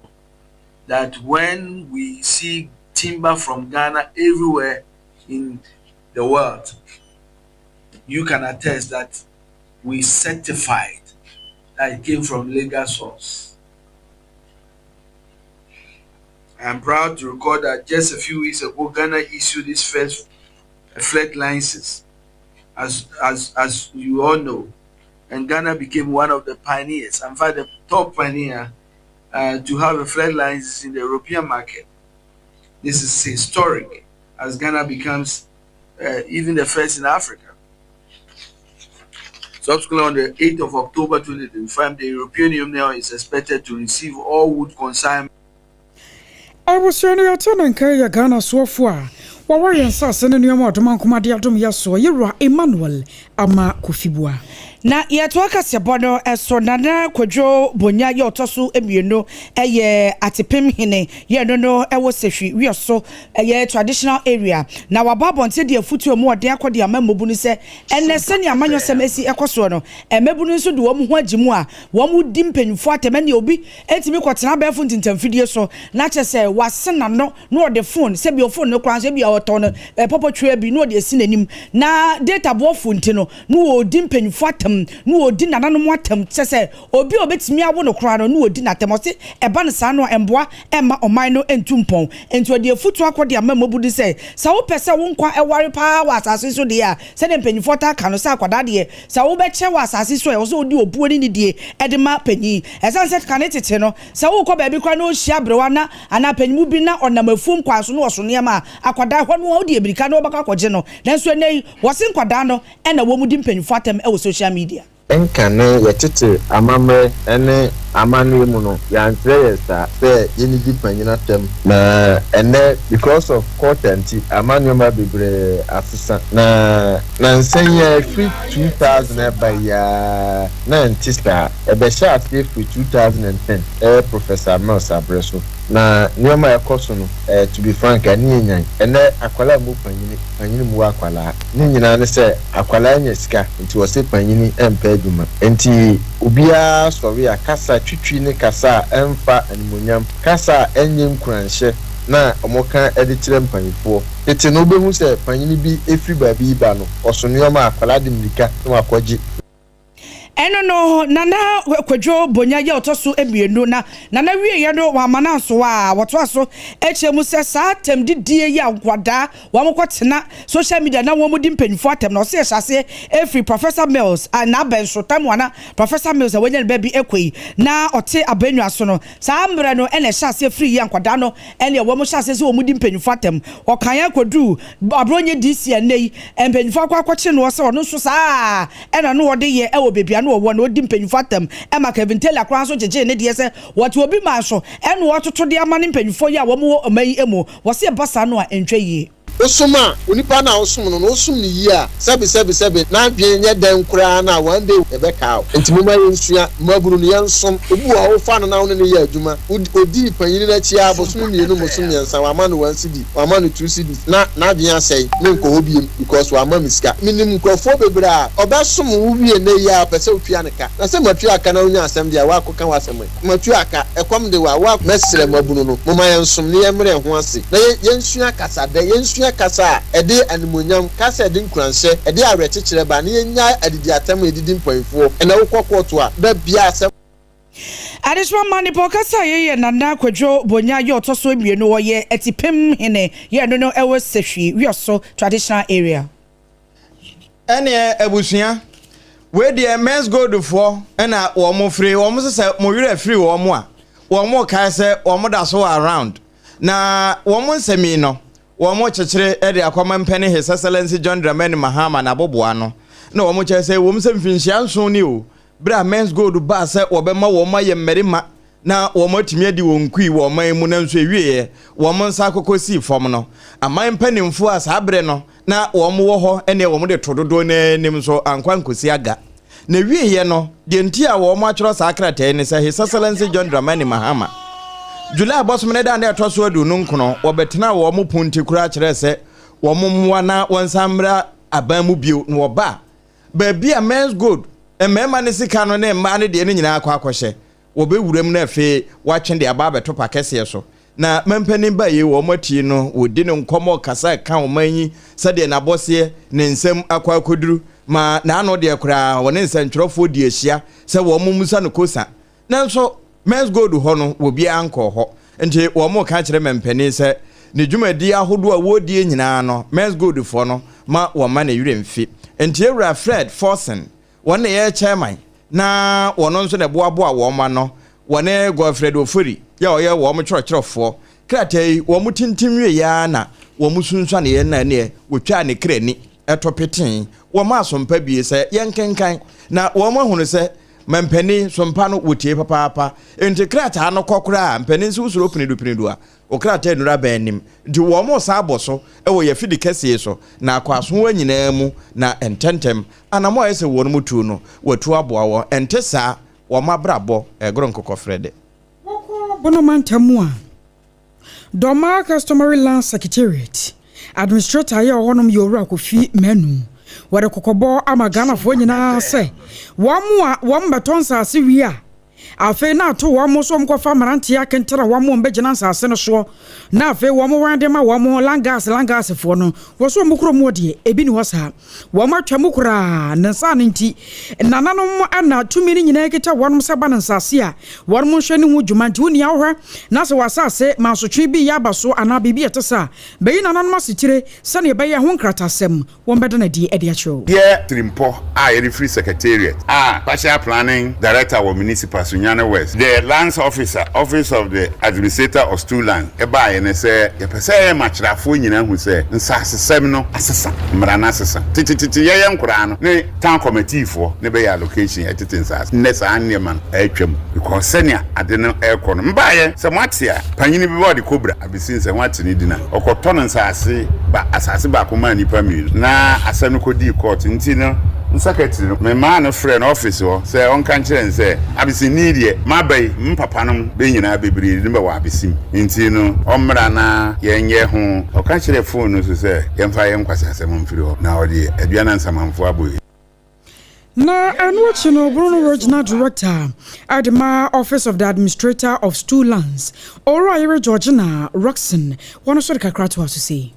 that when we see timber from Ghana everywhere in the world, you can attest that we certified that it came from legal source. I am proud to record that just a few weeks ago, Ghana issued its first FLEGT licenses, as, as, as you all know. And Ghana became one of the pioneers, in fact, the top pioneer uh, to have a FLEGT license in the European market. This is historic as Ghana becomes uh, even the first in Africa. Subsequently, on the 8th of October 2025, the European Union is expected to receive all wood consignment. Abusua no yɛte ne nka yɛ Ghana soɔfoɔ a wɔwɔ yɛn nsase ne nneɛma a ɔdomankoma de adom yɛ soɔ, Yɛwura Emmanuel Ama Kofi Buah. Na yɛtoa kaseɛbɔ no so, Nana Kwadwo Bonya yɛ ɔtɔ so mmienu yɛ Atepem hene yɛ no no wɔ Sehwi Wiɔso yɛ traditional area na wabɔ abɔnten de afutuo mu ɔden akɔ de ama mmabunu sɛ ɛnnɛ sɛnea amanyɔsɛm asi kɔ soɔ no mmabunu nso de wɔn ho agye mu a wɔn di mpanyinfoɔ atɛm ɛnneɛ obi tumi kɔtena abɛɛfo ntintamfidie so na kyerɛ sɛ wase n'ano na ɔde phone sɛbi phone no koraa nso ebi a ɔtɔn no pɔpɔtwea bi na ɔde asi n'anim na data boɔfo nti no na ɔredi mpanyinfoɔ atɛm na ɔredi nananom atɛm kyerɛ sɛ obi a ɔbɛtumi awo no koraa no na ɔredi n'atɛm ɔse ɛba no saa no a ɛmboa ɛmma ɔman no ntu mpɔn nti ɔde afutuo akɔ de ama mmabunu sɛ sɛ wopɛ sɛ wo nkwa ɛware paa wɔ asase so deɛ a sɛdeɛ mpanyinfoɔ taa ka no sɛ akwadaa deɛ Sɛ wobɛkyɛ wɔ asase so a, ɛwɔ sɛ wode obuo ne nidie de ma panin. Ɛsiane sɛ kane tete no, sɛ worekɔ baabi koraa na wohyia aberewa na anaa panimu bi na ɔnam afuom kwan so na ɔso nneɛma a, akwadaa hɔ no ara wode mmirika na wobɛkɔ akɔgye no. Nanso ɛnnɛ yi, wɔse nkwadaa no na wɔdi mpanyimfoɔ atɛm wɔ social media. Nkane yɛtete amammerɛ ne amanneɛ mu no, yɛankyerɛ yɛn saa sɛ yɛnnidi panyin atɛm. Na ɛnnɛ because of culture nti ama nneɛma bebree asesa. Na Nansa yi ara, ɛfiri 2000 reba yi ara, na ɛnte saa. Ɛbɛhyɛɛ aseɛ firi 2010, ɛyɛ Professor Mills aberɛ so. Na nneɛma a ɛkɔ so no, to be frank, ani yɛ nyan. Ɛnnɛ, akwadaa mmu panyini, panyini mmu akwadaa. Ne nyinaa ne sɛ, akwadaa anya sika, nti wɔse panyini mpɛ adwuma. Nti obiara sɔre a, kasa twitwi ne kasa a ɛmfa animuonyam, kasa a ɛnyɛ nkuranhyɛ na wɔka de kyerɛ mpanyinfoɔ. Tete no wobɛhu sɛ panyini bi firi baabi reba no, ɔso nneɛma a akwadaa de mmirika na wakɔgye. Ɛno no, Nana Kwadwo Bonya yɛ ɔtɔ so mmienu, na Nana wieɛ no wamma no anso a, wɔtoa so kyerɛ mu sɛ saa atɛmdidie yi a nkwadaa wɔn kɔ tena social media na wɔn di mpanyinfoɔ atɛm no, ɔse ɛhyɛ aseɛ firi Professor Mills n'abɛn so, tam a na Professor Mills a wanya ne baabi kɔ yi na ɔte abannwa so no, Saa mmerɛ no na ɛhyɛ aseɛ firi yɛ nkwadaa no ɛneɛ wɔn hyɛ aseɛ sɛ wɔn di mpanyinfoɔ atɛm. Ɔkan ara kɔduru Abronye DC a nnɛ yi mpanyinfoɔ akɔ akɔkye noɔ sɛ ɔno nso saa ara na na ɔde yɛ wɔ baabi a na ɔwɔ no ɔdi mpanyinfoɔ atɛm ɛma Kevin Taylor koraa nso gyegyee ne deɛ sɛ wɔte obi man so ɛna ɔtoto de ama ne mpanyinfoɔ yi a wɔn wɔ ɔman yi mu. Wɔse ɛba saa no a ɛntwa yie. Wosom a, onipa no a wosom no no, wosom no yie a, sɛbe sɛbe sɛbe, n'adwene nyɛ dɛn koraa no a, one day ɛbɛkaa wo. Nti momma yɛnsua, mmabunu no, yɛnsom. Obi wɔ hɔ, wofa no na wo ne no yɛ adwuma, wod, odii panyini no akyi ara bosome mmienu, bosome mmiɛnsa, wama no one cedi, wama no two cedis, na n'adwene asɛe, menkɔ hɔ biom because wamma me sika. Menim nkurɔfoɔ bebree a, ɔbɛsom wo wie nnɛ yi ara, ɔpɛ sɛ wotua no ka. Na sɛ matua ka na wonya asɛm deɛ a, woakɔka w'asɛm ɛ. Matua ka, ɛkɔm de wo a, woa. Mɛsrɛ mmabunu no, momma yɛnsom na yɛmmrɛ yɛn ho ase, na yɛ, yɛnsua kasadɛ, yɛnsua kasa a ɛde animuonyam, kasa a ɛde nkuranhyɛ, ɛde awerɛkyekyerɛ ba, na yɛnnyae adidiatɛm a ɛdidi mpanyimfoɔ. Ɛnnɛ wokɔ kɔɔto a, da biara asɛm. Adesoma ma nipa ɔkasa yei yɛ Nana Kwadwo Bonya yɛ ɔtɔ so mmienu ɔyɛ Atipem hene yɛ ɛno no ɛwɔ Sehwi Wiɔso traditional area. Ɛneɛ abusua, wei deɛ Mens Gold foɔ na wɔn firi, wɔn se sɛ mo werɛ firi wɔn a, wɔn kae sɛ wɔn da so wɔ around. Na wɔn nsɛm yi no, wɔn kyekyere de akɔma mpɛne His Excellency John Dramani Mahama n'aboboa no. Na wɔn kyerɛ sɛ ɛwom sɛ mfinhyia nson ni o, bere a Mens Gold baa sɛ wɔbɛma wɔn ayɛ mmarima na wɔatumi adi wɔn kui wɔ ɔman mu nanso ɛwieɛ wɔn nsa akokɔ sii fam no, aman mpanimfoɔ a saa bere no na wɔn wɔ hɔ ne wɔn de to dodoɔ no ara anim nso ankɔ ankɔsi aga. Na ɛwieɛ no, deɛ nti a wɔn atwerɛ saa krataa yi ne sɛ His Excellency John Dramani Mahama, July bɔsome ne da a na ɛtɔ so 29, wɔbɛtenaa wɔn pon ti koraa kyerɛɛ sɛ wɔn mmoa na wɔnsan mmra aban mu bio na wɔba a, baabi a Men's Gold, mmarima no sika no ne mmaa no deɛ no nyinaa akɔ akɔhyɛ, wɔbɛwura mu na afei wɔatwe de aba abɛto pa kɛseɛ so. Na mampanin ba yi, wɔn atie no, wɔdi no nkɔmmɔ, kasa ka ɔman yi sɛdeɛ n'abɔseɛ, ne nsam akɔ akɔduru, ma n'ano deɛ koraa wɔne nsɛntwerɛfoɔ di ahyia sɛ wɔn mmisa no kosa. Nanso Mens Gold hɔ no, obiara nkɔɔ hɔ. Nti wɔreka akyerɛ mampanin sɛ ne dwumadie ahodoɔ a wɔredie nyinaa no, Mens Gold foɔ no ma wɔmma ne werɛ mfi. Nti Awura Fred Forson, wɔn na ɛyɛ chairman na wɔn nso na ɛboaboa wɔn ano, wɔne Godfred Ofori yɛ a ɔyɛ wɔn kyerɛkyerɛfoɔ. Krataa yi, wɔn tintim wieeɛ ara na wɔn sunsuaneeɛ na ɛneɛ wɔtwaa ne kra ni to petee. Wɔmaa sompa bie sɛ yɛnkenkan na wɔn ahunu sɛ mampanin sompa no wɔtie papaapa. Enti krataa no kɔ koraa a, mpanin nso wosuro pinidu pinidu a, wo krataa nnuru abɛn anim. Nti wɔn san abɔ so wɔ yɛn afidi kɛseɛ yi so na akɔ asowa nyinaa mu na ntɛntɛm anamɔ a ɛsɛ wɔn mu tuo no, wɔatu aboa wɔn. Ɛnte saa, wɔn abrabɔ ɛgoro nkokɔfrɛ de. Wokɔ Bono mantam mu a, Dormaa Customary Land Secretariat Administrator a ɔwɔ hɔnom yɛ Owura Kofi Manu. Wɔde kɔkɔbɔ ama Ghanafoɔ nyinaa sɛ wɔn a wɔbɛtɔ nsase wie a, Afei na ato wɔn so wɔkɔfa mmeranteɛ akentene a wɔn wɔbɛgyina nsase no soɔ, na afei wɔn wɔn de ma wɔn langaase langaasefoɔ no, wɔ so wɔn kurom hɔ deɛ, ebi ni hɔ saa. Wɔn atwa mu koraa, ne nsa no nti, nananom na tumi no nyinaa kita wɔn sɛ ba no nsase a wɔn nhwɛ ne ho dwuma nti, wo nua wohwɛ na sɛ w'asase mansotwe bi yɛ aba so anaa biribi a ɛte saa a, bɛyi nananom asetire sɛdeɛ ɛbɛyɛ ɛho nkratasɛm wɔbɛda no adi de akyerɛ wo. Yɛ tirimpɔ a yɛde firi Secretariat a Spatial Planning Director wɔ Municipal Sunyani West, the Lands Officer, Office of the Administrator of Stool Lands, baeɛ ne sɛ yɛpɛ sɛ yɛma akyerɛafoɔ nyinaa hu sɛ nsasesɛm no asesa, mmara no asesa. Tetetete yɛyɛ nkoraa no ne Town Committeefoɔ ne bɛyɛ allocation ɛtete nsase. Nnɛ saa nneɛma no atwam because sɛnea ade no rekɔ no. Mbaeɛ sɛ moate a, panyini bi ba ɔde cobra. Besi nsɛ ho ate ne din a, ɔkɔtɔ no nsaase ba asaase baako maa nnipa mmienu na asɛm no kɔdii kɔɔto nti no nsakatiri no memaa no frɛɛ no ɔfese hɔ sɛ ɔnka nkyerɛ no sɛ abesenni deɛ maba yi me papa nom bɛ nyinaa bebree no bɛwɔ abesim nti no ɔmmra na yɛnyɛ ho. Ɔka kyerɛɛ fon no so sɛ yɛmfa yɛn nkwaseasɛm mfiri hɔ na ɔde Aduana Nsamanfoɔ abɔ yɛn. Na ɛno akyi no, Bono Regional Director de ma Office of the Administrator of Stool Lands, Owura Yere Georgina Rockson, wɔn nso de kakra toa so sei.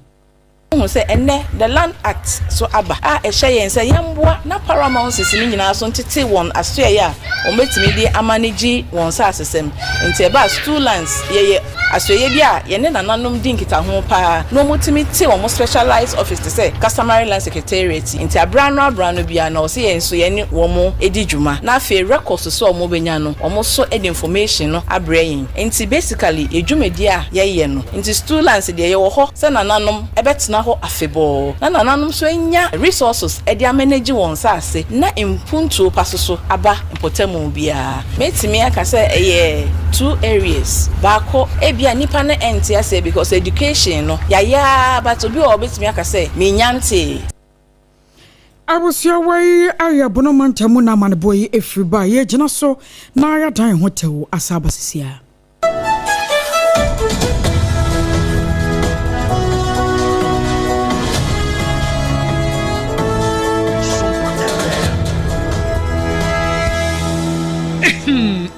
Wohu sɛ ɛnnɛ The Land Act so aba a ɛhyɛ yɛn sɛ yɛmmoa na Paramountcies no nyinaa so ntete wɔn asoɛeɛ a wɔbɛtumi de amanegye wɔn nsasesɛm. Nti ɛba a Stool Lands yɛyɛ asoɛeɛ bi a yɛne nananom di nkitaho pa ara na wɔtumi te wɔn specialized office te sɛ Customary Land Secretariat. Nti aberɛ ano aberɛ ano biara no ɛwɔ sɛ yɛn nso yɛne wɔn di dwuma na afei records nso a wɔbɛnya no wɔn nso de information no abrɛ yɛn. Nti basically yɛn dwumadie a yɛyɛ no nti stool lands deɛ yɛwɔ hɔ sɛ nananom bɛtena hɔ afebɔɔ na nananom nso anya resources de amanage wɔn nsaase na mpuntuo pa soso aba mpɔtamu biara. Mɛtumi aka sɛ ɛyɛ two areas, baako ebia. Ebia nnipa no nte aseɛ because education no yɛayɛ ara but obi wɔ hɔ a ɔbɛtumi aka sɛ mennya ntee. Abusua wei ayɛ Bono mantam mu na amanebɔ yi firi ba. Yɛgyina so na yɛadan ho tɛw asa aba sisia.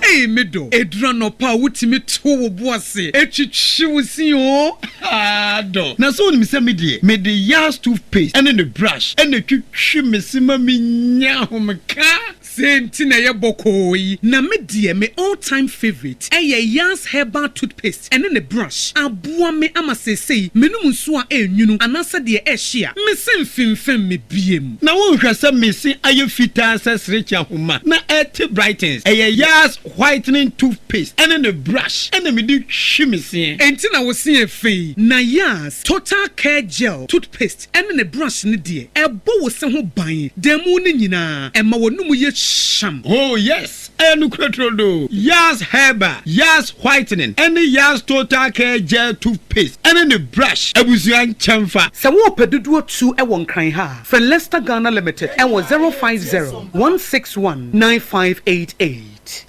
Ei me dɔ, ɛduru anɔpa a wotumi to wo bo ase twitwi wo se oo, haa dɔ. Na sɛ wonim sɛ me deɛ, mede Yas toothpaste ne ne brush na ɛtwitwi me se ma menya ahomeka. Sei nti na ɛyɛ bɔkɔɔ yi. Na me deɛ me all time favourite ɛyɛ Yas herbal toothpaste ɛne ne brush. Aboa me ama seesei menom nsuo a ɛnwunu anaasɛ deɛ ɛhye a, me se mfemfem me biem. Na wonhwɛ sɛ me se ayɛ fitaa sɛ serekye ahoma na ɛte brightens. Ɛyɛ Yas whitening toothpaste ɛne ne brush ɛna mede twi me seɛ. Enti na wo se yɛ fɛ yi. Na Yas total care gel toothpaste ɛne ne brush no deɛ, ɛbɔ wo se ho ban da mu no nyinaa, ɛma w'anum yɛ hyeam. Oh yes, ɛyɛ nokorɛ turodoo. Yas Herbal, Yas Whitening ɛne Yas Total Care Gel Toothpaste ɛne ne brush abusua nkyɛnfa. Sɛ worepɛ dodoɔ tu wɔ Nkran ha a, frɛ Lester Ghana Limited wɔ 050 161 9588.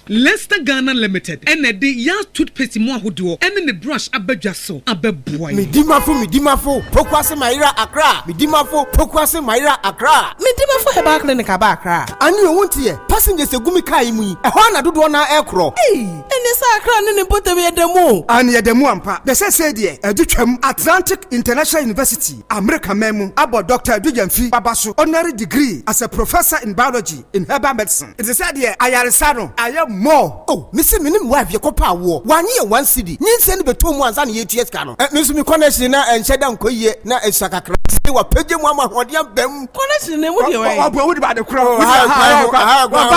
Lester Ghana Limited na ɛde Yas Toothpaste mu ahodoɔ ne ne brush aba dwa so abɛboa yɛn. Medimafo Medimafo Pokuase Mayera Accra Medimafo Pokuase Mayera Accra. Medimafo Herbal Clinic aba Accra. Ane o wonteɛ, passengers egu me car yi mu yi, ɛhɔ ara na dodoɔ no ara ɛrekorɔ. Ei! Ɛneɛ sɛ Accra ne ne mpɔtam yɛ da mu o. Aane yɛda mu ampa. Na seesei deɛ adu twam. Atlantic International University, Amerika man mu, abɔ Doctor Adu Gyamfi Baba so honorary degree as a Professor in Biology in Herbal Medicine. Nti sɛ deɛ ayaresa no ayɛ more. Oh me se me ne me wife yɛkɔ pɛ awoɔ wanye yɛ one cedi nyinsɛn no bɛtɔ mu ansa na yɛtua sika no eh me nso me connection na ɛnhyɛ da nkɔ yie na ɛsua kakra sei wapagya mu ama ahoɔden aba mu. Connection no emu deɛ wɛn. Ɔboa wode ba ade korɔ ɔba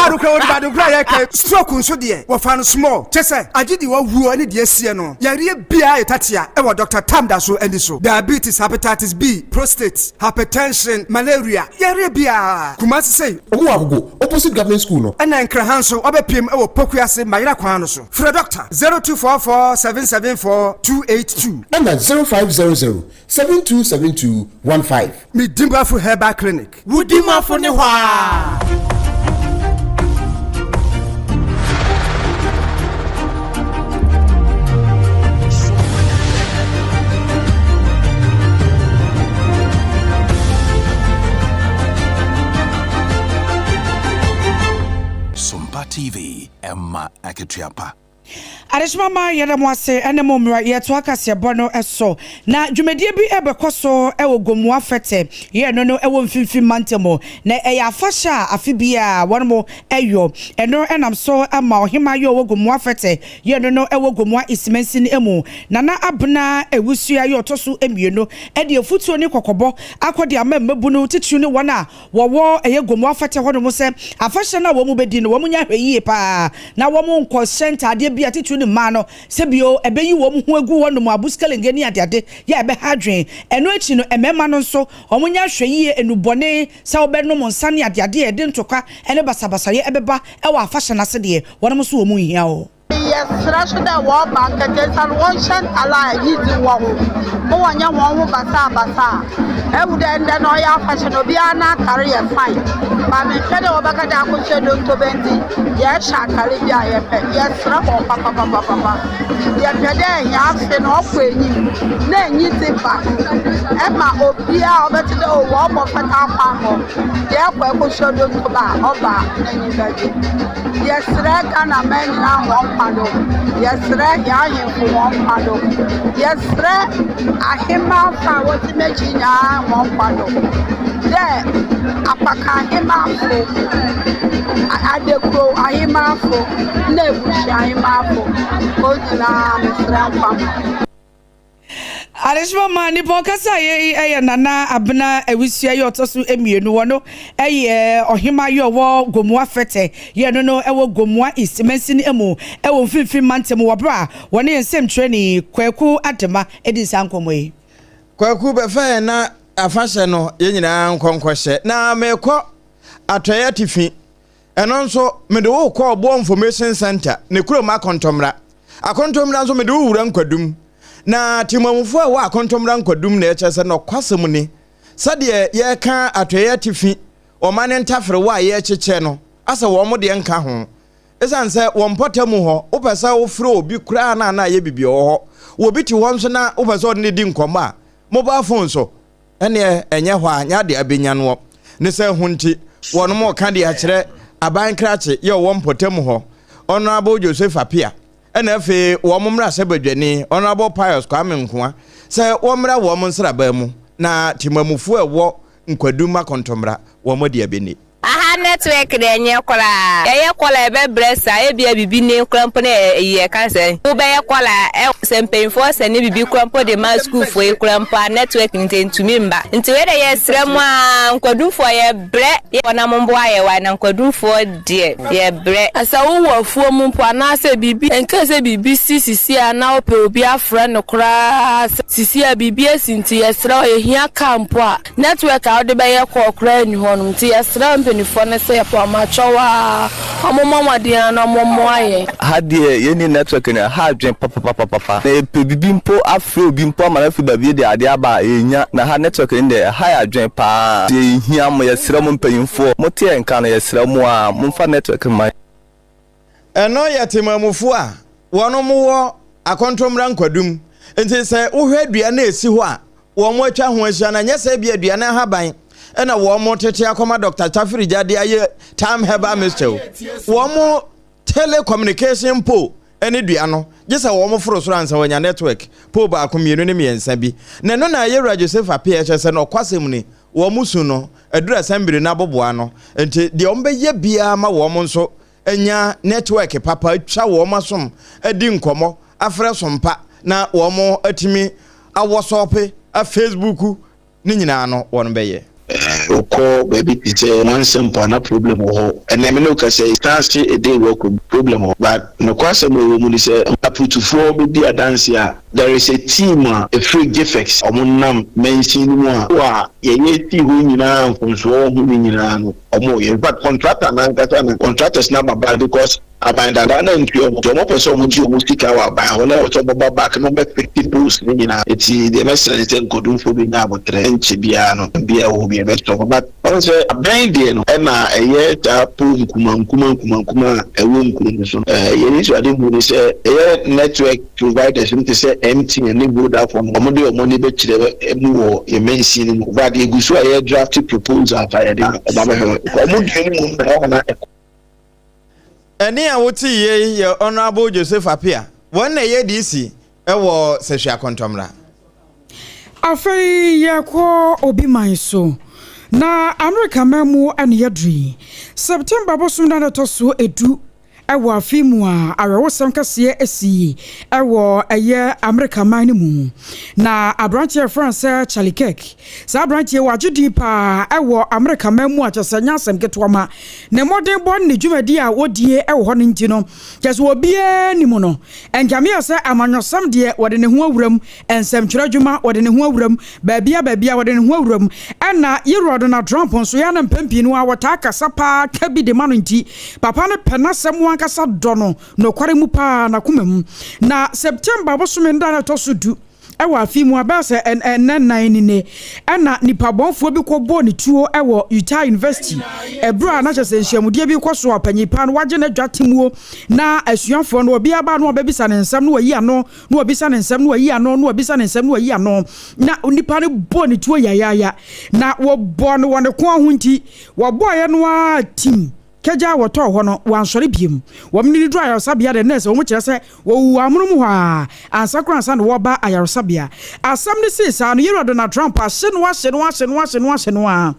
ade korɔ wode ba ade korɔ a yɛka stroke nso deɛ wɔfa no small kyɛ sɛ agye deɛ wawuo ne deɛ asie no yareɛ biara yɛ tatea ɛwɔ Doctor Tam da so ani so diabetes hepatitis B prostate hypertension malaria yareɛ biara Kumasi sei. Ɔmo wɔ Agogo, opposite government school no. Ɛna Nkraha nso wabɛpiem wɔ Pokuase Mayera kwan no so. Frɛ Dɔkta 0244 774 282. Ɛna 0500 7272 15. Medimafo Herbal Clinic. Wo dimafo ne hɔ aa. Sompa TV, ɛma akatua pa. Adehyema ma yɛda mo ase ne mo mmerɛ yɛtoa kaseɛbɔ no so. Na dwumadie bi rebɛkɔ so wɔ Gomoa Fɛtɛ yɛ no no wɔ Mfimfini Mantam mu. Na ɛyɛ afahyɛ a afe biara wɔn yɔ. Ɛno nam so ma Ɔhemaa yɛ ɔwɔ Gomoa Fɛtɛ yɛ no no wɔ Gomoa East Mansin mu. Nana Abena Awusuaa yɛ ɔtɔ so mmienu de afutuo ne kɔkɔbɔ akɔ de ama mmabunu titiriw ne wɔn a wɔwɔ ɛyɛ Gomoa Fɛtɛ hɔnom sɛ afahyɛ no a wɔn bɛdi no wɔn nyɛ ahwɛyie pa ara na wɔn nkɔ hyɛ ntaadeɛ bi a titiriw ne mmaa no sɛ bio ɛbɛyi wɔn ho agu hɔnom abuskalenge ne adeade yɛ a ɛbɛha adwene. Ɛno akyi no mmarima no nso wɔn nyɛ ahwɛyie nnubɔne sɛ wobɛnom nsa ne adeade a ɛde ntɔkwa ne basabasayɛ bɛba wɔ afahyɛ no ase deɛ, wɔnom nso wɔn nhia o. Yɛserɛ so dɛ wɔba nkɛkɛnsa no wɔnhyɛ ntar a enyidzi wɔ ho, mma wɔnnyɛ hɔnho basaabasaa. Ehu dɛ ndɛ no ɔyɛ afahyɛ no obiara n'atar yɛ fine, but memmpɛ dɛ wɔbɛka dɛ akosua dontobe ntsi yɛhyɛ atar bi a yɛpɛ. Yɛserɛ hɔn papapapapa. Yɛpɛ dɛ hɛn afe no ɔkɔ enyim na enyidzi ba ho ma obiara a ɔbɛtse dɛ oh wɔrobɔ fata akwanbɔ, yɛkɔ ekosua dontobe a ɔba a n'enyi bɛgye. Yɛserɛ Ghanaman nyina hɔn nkwa do, yɛserɛ hɛn ahemfo hɔn nkwa do, yɛserɛ ahemafo a wɔdzi m'ekyir nyina hɔn nkwa do dɛ Apaka ahemafo, Adekrow ahemafo na Ebusua ahemafo hɔn nyina meserɛ nkwa ma hɔn. Adehyema ma nipa ɔkasa yɛ yi yɛ Nana Abena Awusua yi ɔtɔ so mmienu. Wɔno yɛ ɔhema yi ɔwɔ Gomoa Fɛtɛ yɛ no no wɔ Gomoa East mansini mu wɔ Mfimfini Mantam wɔ berɛ a wɔne yɛn nsɛmtwerɛni Kwaku Adema di saa nkɔmmɔ yi. Kwaku bɛfa yɛn na afahyɛ no yɛn nyinaa nkɔ nkɔhyɛ na mekɔ atɔeɛ atifi ɛno nso mede wo kɔ Ɔboɔ Information Center ne kurom akɔntɔmmra. Akontommra nso mede wo wura nkwadum. Na Temamufoɔ a ɛwɔ Akontommra nkwadum na ɛkyerɛ sɛ nɔkwasɛm ni, sɛdeɛ yɛreka atɔeɛ atifi ɔman ntaferewa a yɛrekyekyɛ no, asɛ wɔn deɛ nka ho. Esiane sɛ wɔ mpɔtam hɔ wopɛ sɛ wofrɛ obi koraa na na ayɛ biribi wɔ hɔ, obi te hɔ nso na wopɛ sɛ ɔne no di nkɔmmɔ a, mobile phone so ɛneɛ ɛnyɛ hɔ a nyɛ adeɛ abɛnya noɔ. Ne sɛ ho nti wɔnom reka de akyerɛ aban krakye yɛ ɔwɔ mpɔtam hɔ, Honourable Joseph Appiah, ɛna afei wɔn mmarahyɛbadwani, Honourable Pius Kwame Nkoa, sɛ wɔmmra wɔn nsraban mu na temamufoɔ a ɛwɔ Nkwadum Akontommra wɔn adi abɛni. Aha network deɛ ɛnyɛ koraa. Yɛyɛ call a ɛbɛbrɛ saa ebia bibi ni koraa mpo na ɛyi yɛka sɛ wobɛyɛ call a ɛ sɛ mpanyinfoɔ sɛne bibi koraa mpo de ma sukuufoɔ yi koraa mpo a network nti ɛntumi mba nti wei deɛ yɛsrɛ mo aa nkwadumfoɔ yɛbrɛ yɛ na mo mboa yɛ wae na nkwadumfoɔ deɛ yɛbrɛ. Sɛ wowɔ afuom mpo anaasɛ biribi ɛnka sɛ biribi si sisi a na wopɛ obi afrɛ no koraa sɛ sisi a biribi asi nti yɛsrɛ wo yɛhia car mpo a Network a wode bɛyɛ call koraa nni hɔnom nti yɛsrɛ mpaninfoɔ no sɛ yɛpɔmakyɛw aa ɔmo mmɔ mmɔden aa na ɔmo mmoa yɛn. Ha deɛ yɛnni network no ɛha adwene papapapapa na yɛpɛ bibi mpo afrɛ obi mpo ama no afiri baabi de adeɛ aba a yɛnnya na ha network no deɛ ɛha yɛ adwene paa nti yɛhia mo yɛsrɛ mo mpanyinfoɔ mote yɛn nka no yɛsrɛ mo aa momfa network mma yɛn. Ɛno yɛ temamufo a wɔnom wɔ akɔntɔmmra nkwadum. Nti sɛ wohwɛ dua no a ɛsi hɔ a wɔn atwa ho ahyia no, ɛnyɛ sɛ ebia dua no ahaban na wɔn tete akɔma Dr. Tafirigya de ayɛ Time Herbal Mixture o. Wɔn telecommunication pole ne dua no, gye sɛ wɔn foro soro ansa wɔanya network pole baako, mmienu ne mmiɛnsa bi. Na ɛno na Yɛwura Joseph Appiah kyerɛ sɛ nɔkwasɛm ni, wɔn su no aduru asɛmbere no aboboa ano. Nti deɛ wɔbɛyɛ biara ma wɔn nso anya network papa atwa wɔn asom adi nkɔmmɔ afrɛ sompa na wɔn atumi awɔsɔpe, afacebook ne nyinaa no wɔn bɛyɛ. Wokɔ baabi te sɛ Nwansa mpo a na problem wɔ hɔ. Ɛnnɛ me ne wo kasa yi, Stansi Edei Worku problem wɔ hɔ. But nokwasɛm a ɛwɔ mu ne sɛ Aputufoɔ bɛdi adanseɛ a there is a team a ɛfiri GIFEX wɔn nam mansin no mu a a yɛyɛ sii hɔ nyinaa mfomsoɔ wɔ ho no nyinaa no wɔn reyɛ. In fact contractor no ankasa no contractors no aba back because Aban dada no antua wɔn nti wɔn pɛ sɛ wɔn gye wɔn sika wɔ aban hɔ na ɛwɔ sɛ wɔn ba back na wɔn bɛ fixe poles no nyinaa nti deɛ mɛsrɛ ne sɛ nkodumfoɔ bɛ nya abotrɛ ɛnkyɛ biara no bia ɛwɔ hɔ biara ɛbɛ sɔ but wɔn sɛ aban deɛ no ɛna ɛyɛ saa pole nkuma nkuma nkuma nkuma a ɛwɔ nkuro no so no ɛɛ yɛn nisuade hu ne sɛ ɛyɛ network providers no te sɛ MTN ne Vodafone wɔn de wɔn ani bɛkyerɛ mu wɔ yɛn mansin no mu but yɛgu so a yɛ draft proposals a yɛde ba bɛhwɛ wɔn deɛ no mu na ɛwɔ na ɛkɔ. Ɛnne a wotee yei yɛ Honourable Joseph Appiah, wɔn na ɛyɛ DC wɔ Sehwi Akɔntɔmmra. Afei yɛkɔ obi man so, na Amerika man mu na yɛaduru yi. September bosom da na ɛtɔ so edu wɔ afe mu a awerɛhosɛm kɛseɛ asi wɔ ɛyɛ Amerika man no mu. Na aberanteɛ a yɛfrɛ no sɛ Charlie Kirk, saa aberanteɛ yi wagye din paa wɔ Amerika man mu a kyerɛ sɛ ɛnyɛ asɛm ketewa ma Ne mmɔdenbɔ ne ne dwumadi a odie wɔ hɔ no nti no, kyerɛ sɛ obiara nnim no. Ɛnkame yɛ sɛ amanyɔsɛm deɛ wɔde ne ho awura mu, nsɛmtwerɛ adwuma wɔde ne ho awura mu, baabia baabia wɔde ne ho awura mu. Ɛna Yerua Donald Trump nso yɛ a na mpɛn pii no ara wɔtaa kasa paa ka bi de ma no nti, papa no pɛ n'asɛm ankasa dɔ no nokware mu paa n'akoma mu. Na September bosome no da a na ɛtɔ so du, Wɔ afe mu a bɛyɛ sɛ nnɛ nnan ni ne, ɛna nipa bɔnfoɔ bi kɔ bɔɔ ne tuo wɔ Utah University ɛberɛ a na kyerɛ sɛ nhyiamudeɛ bi rekɔ so a panyin paa no wagye n'adwa temuo na asuafoɔ no obiara ba na ɔbɛbisa ne nsɛm na wayi ano na wabisa ne nsɛm na wayi ano na wabisa ne nsɛm na wayi ano na nipa no bɔɔ ne tuo yayaaya na wɔbɔɔ no wɔ ne kɔn ho nti wɔbɔɔeɛ no ara tim Kagya a wɔtɔɔ hɔ no, wansɔre biom. Wɔn de no duruu ayaresabea de, nɛɛse wɔn kyerɛ sɛ wɔwuu amono mu hɔ ara ansa koraa ansa na wɔreba ayaresabea. Asɛm no sii saa no, Yɛwura Donald Trump ahye no ahye no ahye no ahye no ahye no ara.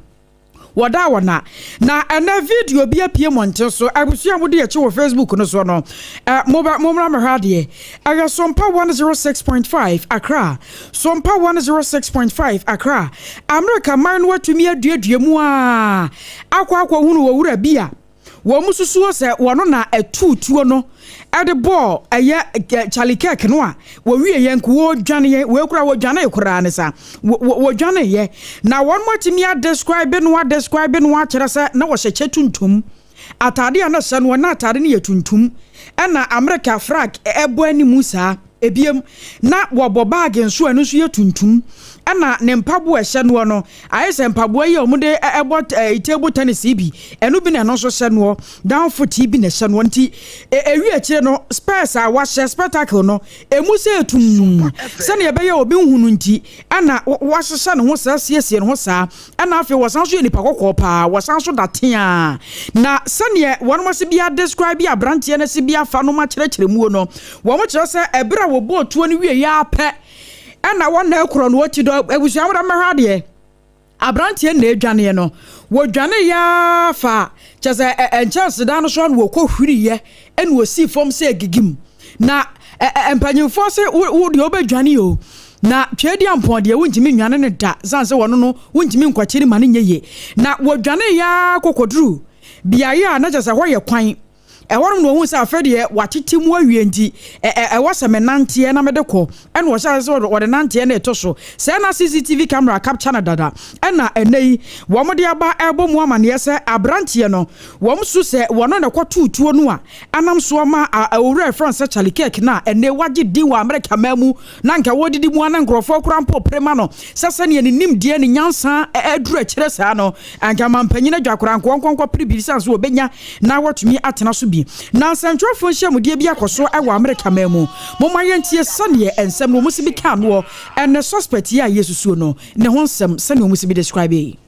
Wɔdaa wɔn na. Na ɛnɛ video bi apue mmɔnten so. Abusua a modi akyi wɔ Facebook no soɔ no, eh, mobɛ, mommra mmɛhwɛ adeɛ. Ɛyɛ Sompa 106.5 Accra. Sompa 106.5 Accra. Amerika man no atumi aduadua mu ara akɔ akɔhunu owura bi a wɔsusuo sɛ wɔno na ɛtoo tuo no de bɔɔ ɛyɛ Charlie Kirk no a wɔwieɛ nko wɔdwaneɛ, wei koraa wɔdwanee koraa ne sa wɔdwaneeɛ na wɔn atumi adescribe no adescribe no akyerɛ sɛ na wɔhyɛ kyɛ tuntum. Atade a na ɛhyɛ noɔ, na atade no yɛ tuntum, ɛna Amerika frag bɔ anim saa. Ebiem, na wɔbɔ baage nso a ɛno nso yɛ tuntum, ɛna ne mpaboa a ɛhyɛ noɔ no, ayɛ sɛ mpaboa yi a wɔde bɔ table tennis yi bi, ɛno bi na ɛno nso hyɛ noɔ, down foot yi bi na ɛhyɛ noɔ. Nti, ɛwi akyire no, spurs a wahyɛ, spectacle no, ɛmu sɛ tumm, sɛdeɛ ɛbɛyɛ obi nhunu nti, ɛna wahyehyɛ ne ho saa, siesie ne ho saa. Ɛna afei wɔsan nso yɛ nipa kɔkɔɔ paa, wɔsan nso da teaa. Na sɛdeɛ wɔn ase bi adescribe aberanteɛ no ase bi afa nom akyerɛkyerɛ muo no, wɔn kyerɛ sɛ ɛberɛ a wɔbɔɔ tuo no wieɛ ara pɛ ɛna wɔn na ɛkorɔ no wɔti dɔ abusua mo da mmɛhwɛ adeɛ. Aberanteɛ na ɛdwaneɛ no, wɔdwaneeɛ ara fa kyɛ sɛ nkyɛnsedan no so ano wɔkɔ hwiriiɛ ɛna wɔsii fam sɛ gigim. Na mpanyinfoɔ se wo deɛ wobɛdwane o, na Tweaduampɔn deɛ wontumi nnwane no da, sane sɛ wɔno no wontumi nkwakyiri ma no nyɛ yie. Na wɔdwaneeɛ ara kɔkɔduruu beaeɛ a na kyerɛ sɛ hɔ yɛ kwan. Ɛhɔnom na wɔhuu sɛ afei deɛ wɔatete mu awie nti ɛwɔ sɛ menanteɛ na mede kɔ. Ɛna wɔhyɛɛ aseɛ sɛ wɔde nanteɛ no reto so. Sɛɛ na CCTV camera capture no dada. Ɛna ɛnnɛ yi wɔde aba rebɔ mu amaneɛ sɛ aberanteɛ no wɔsu sɛ wɔno na ɛkɔtoo tuo no a anam soɔ ma owura a yɛfrɛ no sɛ Charlie Kirk no a ɛnnɛ wagye din wɔ Amerika man mu na anka wɔredidi mu a na nkurɔfoɔ koraa mpo pere ma no sɛ sɛdeɛ ne nimdeɛ ne nyansa aduru akyire saa no anka mampanyin adwa koraa anka ɔnkɔ nkɔpere bi sane sɛ ɔbɛnya na watumi atena so bi. Na nsɛntwerɛfoɔ nhyiamudeɛ bi akɔ so wɔ Amerika man mu. Momma yɛntie sɛdeɛ nsɛm no wɔn si bi kaa noɔ ɛne suspect yi a yɛsusuo no ne ho nsɛm sɛdeɛ wɔn si bi describe yi.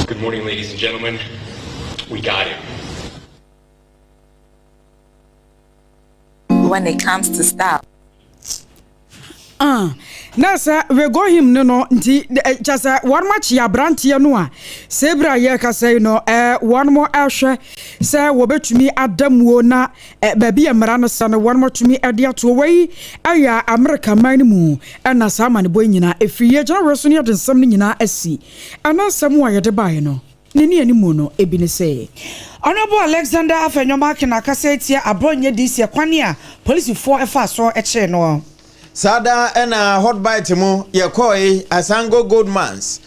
Good morning, ladies and gentlemen. We got him. When it comes to style. Ah, na sɛ Wegohim no no nti kyɛ sɛ wɔn akye aberanteɛ no a sɛ ebere a yɛrekasa yi no ɛɛ wɔn ɛhwɛ sɛ wɔbɛtumi ada muo na baabi a mmara no sɛ no wɔn atumi de atoɔ. Wei ɛyɛ Amerika man no mu ɛna saa amanebɔ yi nyinaa ɛfiri. Yɛgyina wei so no yɛde nsɛm no nyinaa asi ɛna nsɛm a yɛde baeɛ no. Ne nnianimu no bi ne sɛ. Honourable Alexander Afenyo-Markin akasa atia Abrɔnyɛ DC ɛkwan a polisifoɔ faa so kyee no. Saa da na Hot Bite mu yɛkɔe Asango Gold Mines.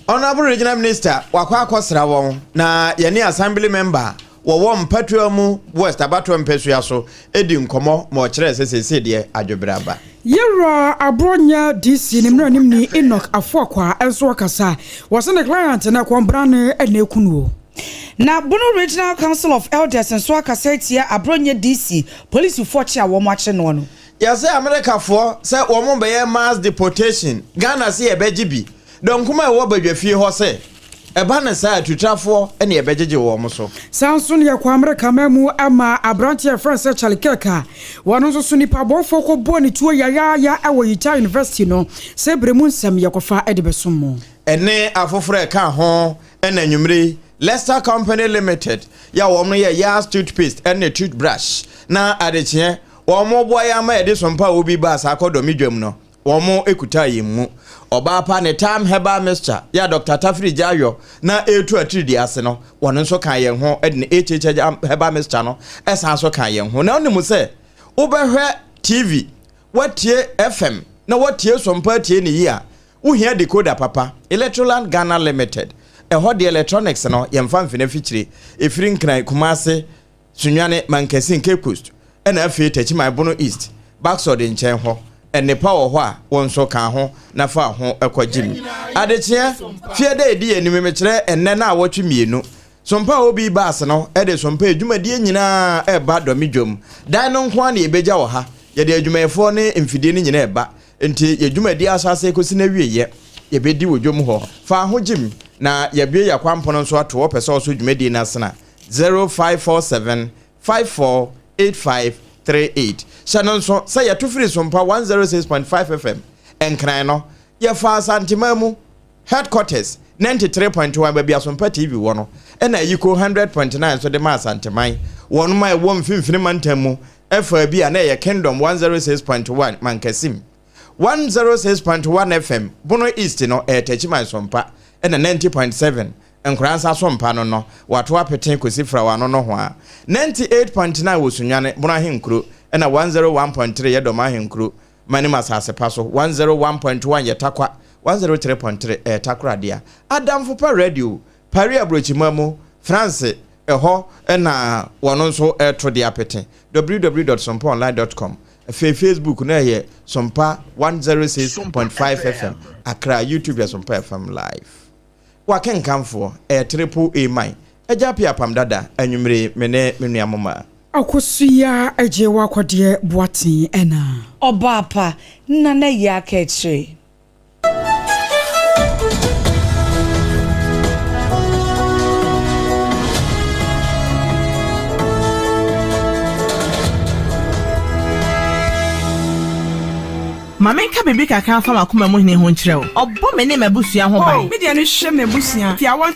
Honourable Regional Minister wakɔ akɔsra wɔn na yɛne Assembly Member wɔwɔ Mpatoa mu West abatoɔ mpɛsua so di nkɔmmɔ ma ɔkyerɛɛ sɛ seesei deɛ adwoberɛ aba. Yɛwura Aborɔnyɛ DC ne mmaranimni Enoch Afoakwaa nso akasa. Wɔse ne client no ɛkɔm-brane na ɛku no o. Na Bono Regional Council of Elders nso akasa atia Aborɔnyɛ DC polisifoɔ kye a wɔn akye noɔ no. Yɛse Amerikafoɔ sɛ wɔn bɛyɛ mass deportation, Ghana se yɛbɛgye bi. Dɔnkum a ɛwɔ badwafie hɔ sɛ, ɛba no saa a, atutrafoɔ na yɛbɛgyegye wɔn so. Saa nso na yɛkɔ Amerika man mu ma aberanteɛ a yɛfrɛ no sɛ Charlie Kirk a wɔno nso so nnipa bɔnfoɔ kɔbɔɔ ne tuo yayaaya wɔ Utah University no sɛ berɛ mu nsɛm yɛkɔfa de bɛsom mo. Ɛne afoforɔ a ɛka ho na anwummere yi, Lester Company Limited yɛ a wɔn yɛ Yaz toothpaste ne toothbrush na adekyeɛ wɔn boa yɛn ama yɛde sompa a obi ba saa kɔ dɔme dwam no Wɔkutaa yɛn mu. Ɔbaa pa ne Thyme Herbal Mixture yɛ a Dɔkta Tafiri Gyayɔ na ɛretu atiridii ase no, wɔn nso kaa yɛn ho de ne HH Herbal Mixture no san nso kaa yɛn ho. Na wonim sɛ wobɛhwɛ TV, woatie FM na woatie Sompa atie ne yie a, wohia decoder papa. Electroland Ghana Limited, ɛhɔ deɛ electronics no yɛmfa mfena fikyire, ɛfiri Nkran, Kumase, Sunyani, Mankasin, Cape Coast, ɛna afei Techiman Bono East, Baksod nkyɛn hɔ. Nnepa wɔ hɔ a, wo nso ka ho na fa ho kɔ gyim. Adekyeɛ, fie da ɛdi anim, mekyerɛ ɛnnɛ naawɔtwe mmienu, Sompa OB bus no de Sompa adwumadie nyinaa reba Dɔme dwam. Dan no nko ara na yɛbɛgya wɔ ha. Yɛde adwumayɛfoɔ ne mfidie no nyinaa reba. Enti yɛn dwumadie ahyɛaseɛ kɔsi n'awieeɛ, yɛbɛdi wɔ dwam hɔ. Fa ho gyim na yɛabue yɛn akwampono nso ato hɔ. Wopɛ sɛ wosɔ dwumadie no ase a, 0547 54 85 38. Hyɛ no nso sɛ yɛto firi Sompa 106.5 FM Nkran no, yɛfa Asanteman mu Headquarters 93.1 baabi a Sompa TV wɔ no, ɛna Ayiko 100.9 nso de ma Asanteman. Wɔn a ɛwɔ Mfimfini Mantam mu ɛfaa bi a na ɛyɛ Kingdom 106.1 Mankasim. 106.1 FM, Bono East no, ɛyɛ Techiman Sompa, ɛna 90.7, Nkoransa Sompa no no, wɔato apete kɔsi Frawa no nohoa. 98.9 wɔ Sunyani, Bono Ahenkuro, ɛna 101.3 yɛ Dɔm Ahenkuro, Manim Asase Pa so, 101.1 yɛ Tarkwa, 103.3 ɛyɛ Takoradi. Adamfo Pa Radio, Paris aburokyima mu, France, ɛhɔ ɛna wɔn nso ɛto de apete. www.sompaonline.com. Afei Facebook no ɛyɛ Sompa 106.5 FM Accra, YouTube yɛ Sompa FM Live. Wakenkanfoɔ ɛyɛ Triple A man, Agya Pia Pam Dada. Anwummere me ne me nua moma. Akosua agye wakɔdeɛ Boaten ɛna. Ɔbaa pa nna na yɛ aka akyire. Ma menka biribi kakra mfa m'akoma mu hene ho nkyerɛ wo. Ɔbɔ me ne m'abusua ho ban. Oh, me deɛ no hwɛ m'abusua. Fi awɔ.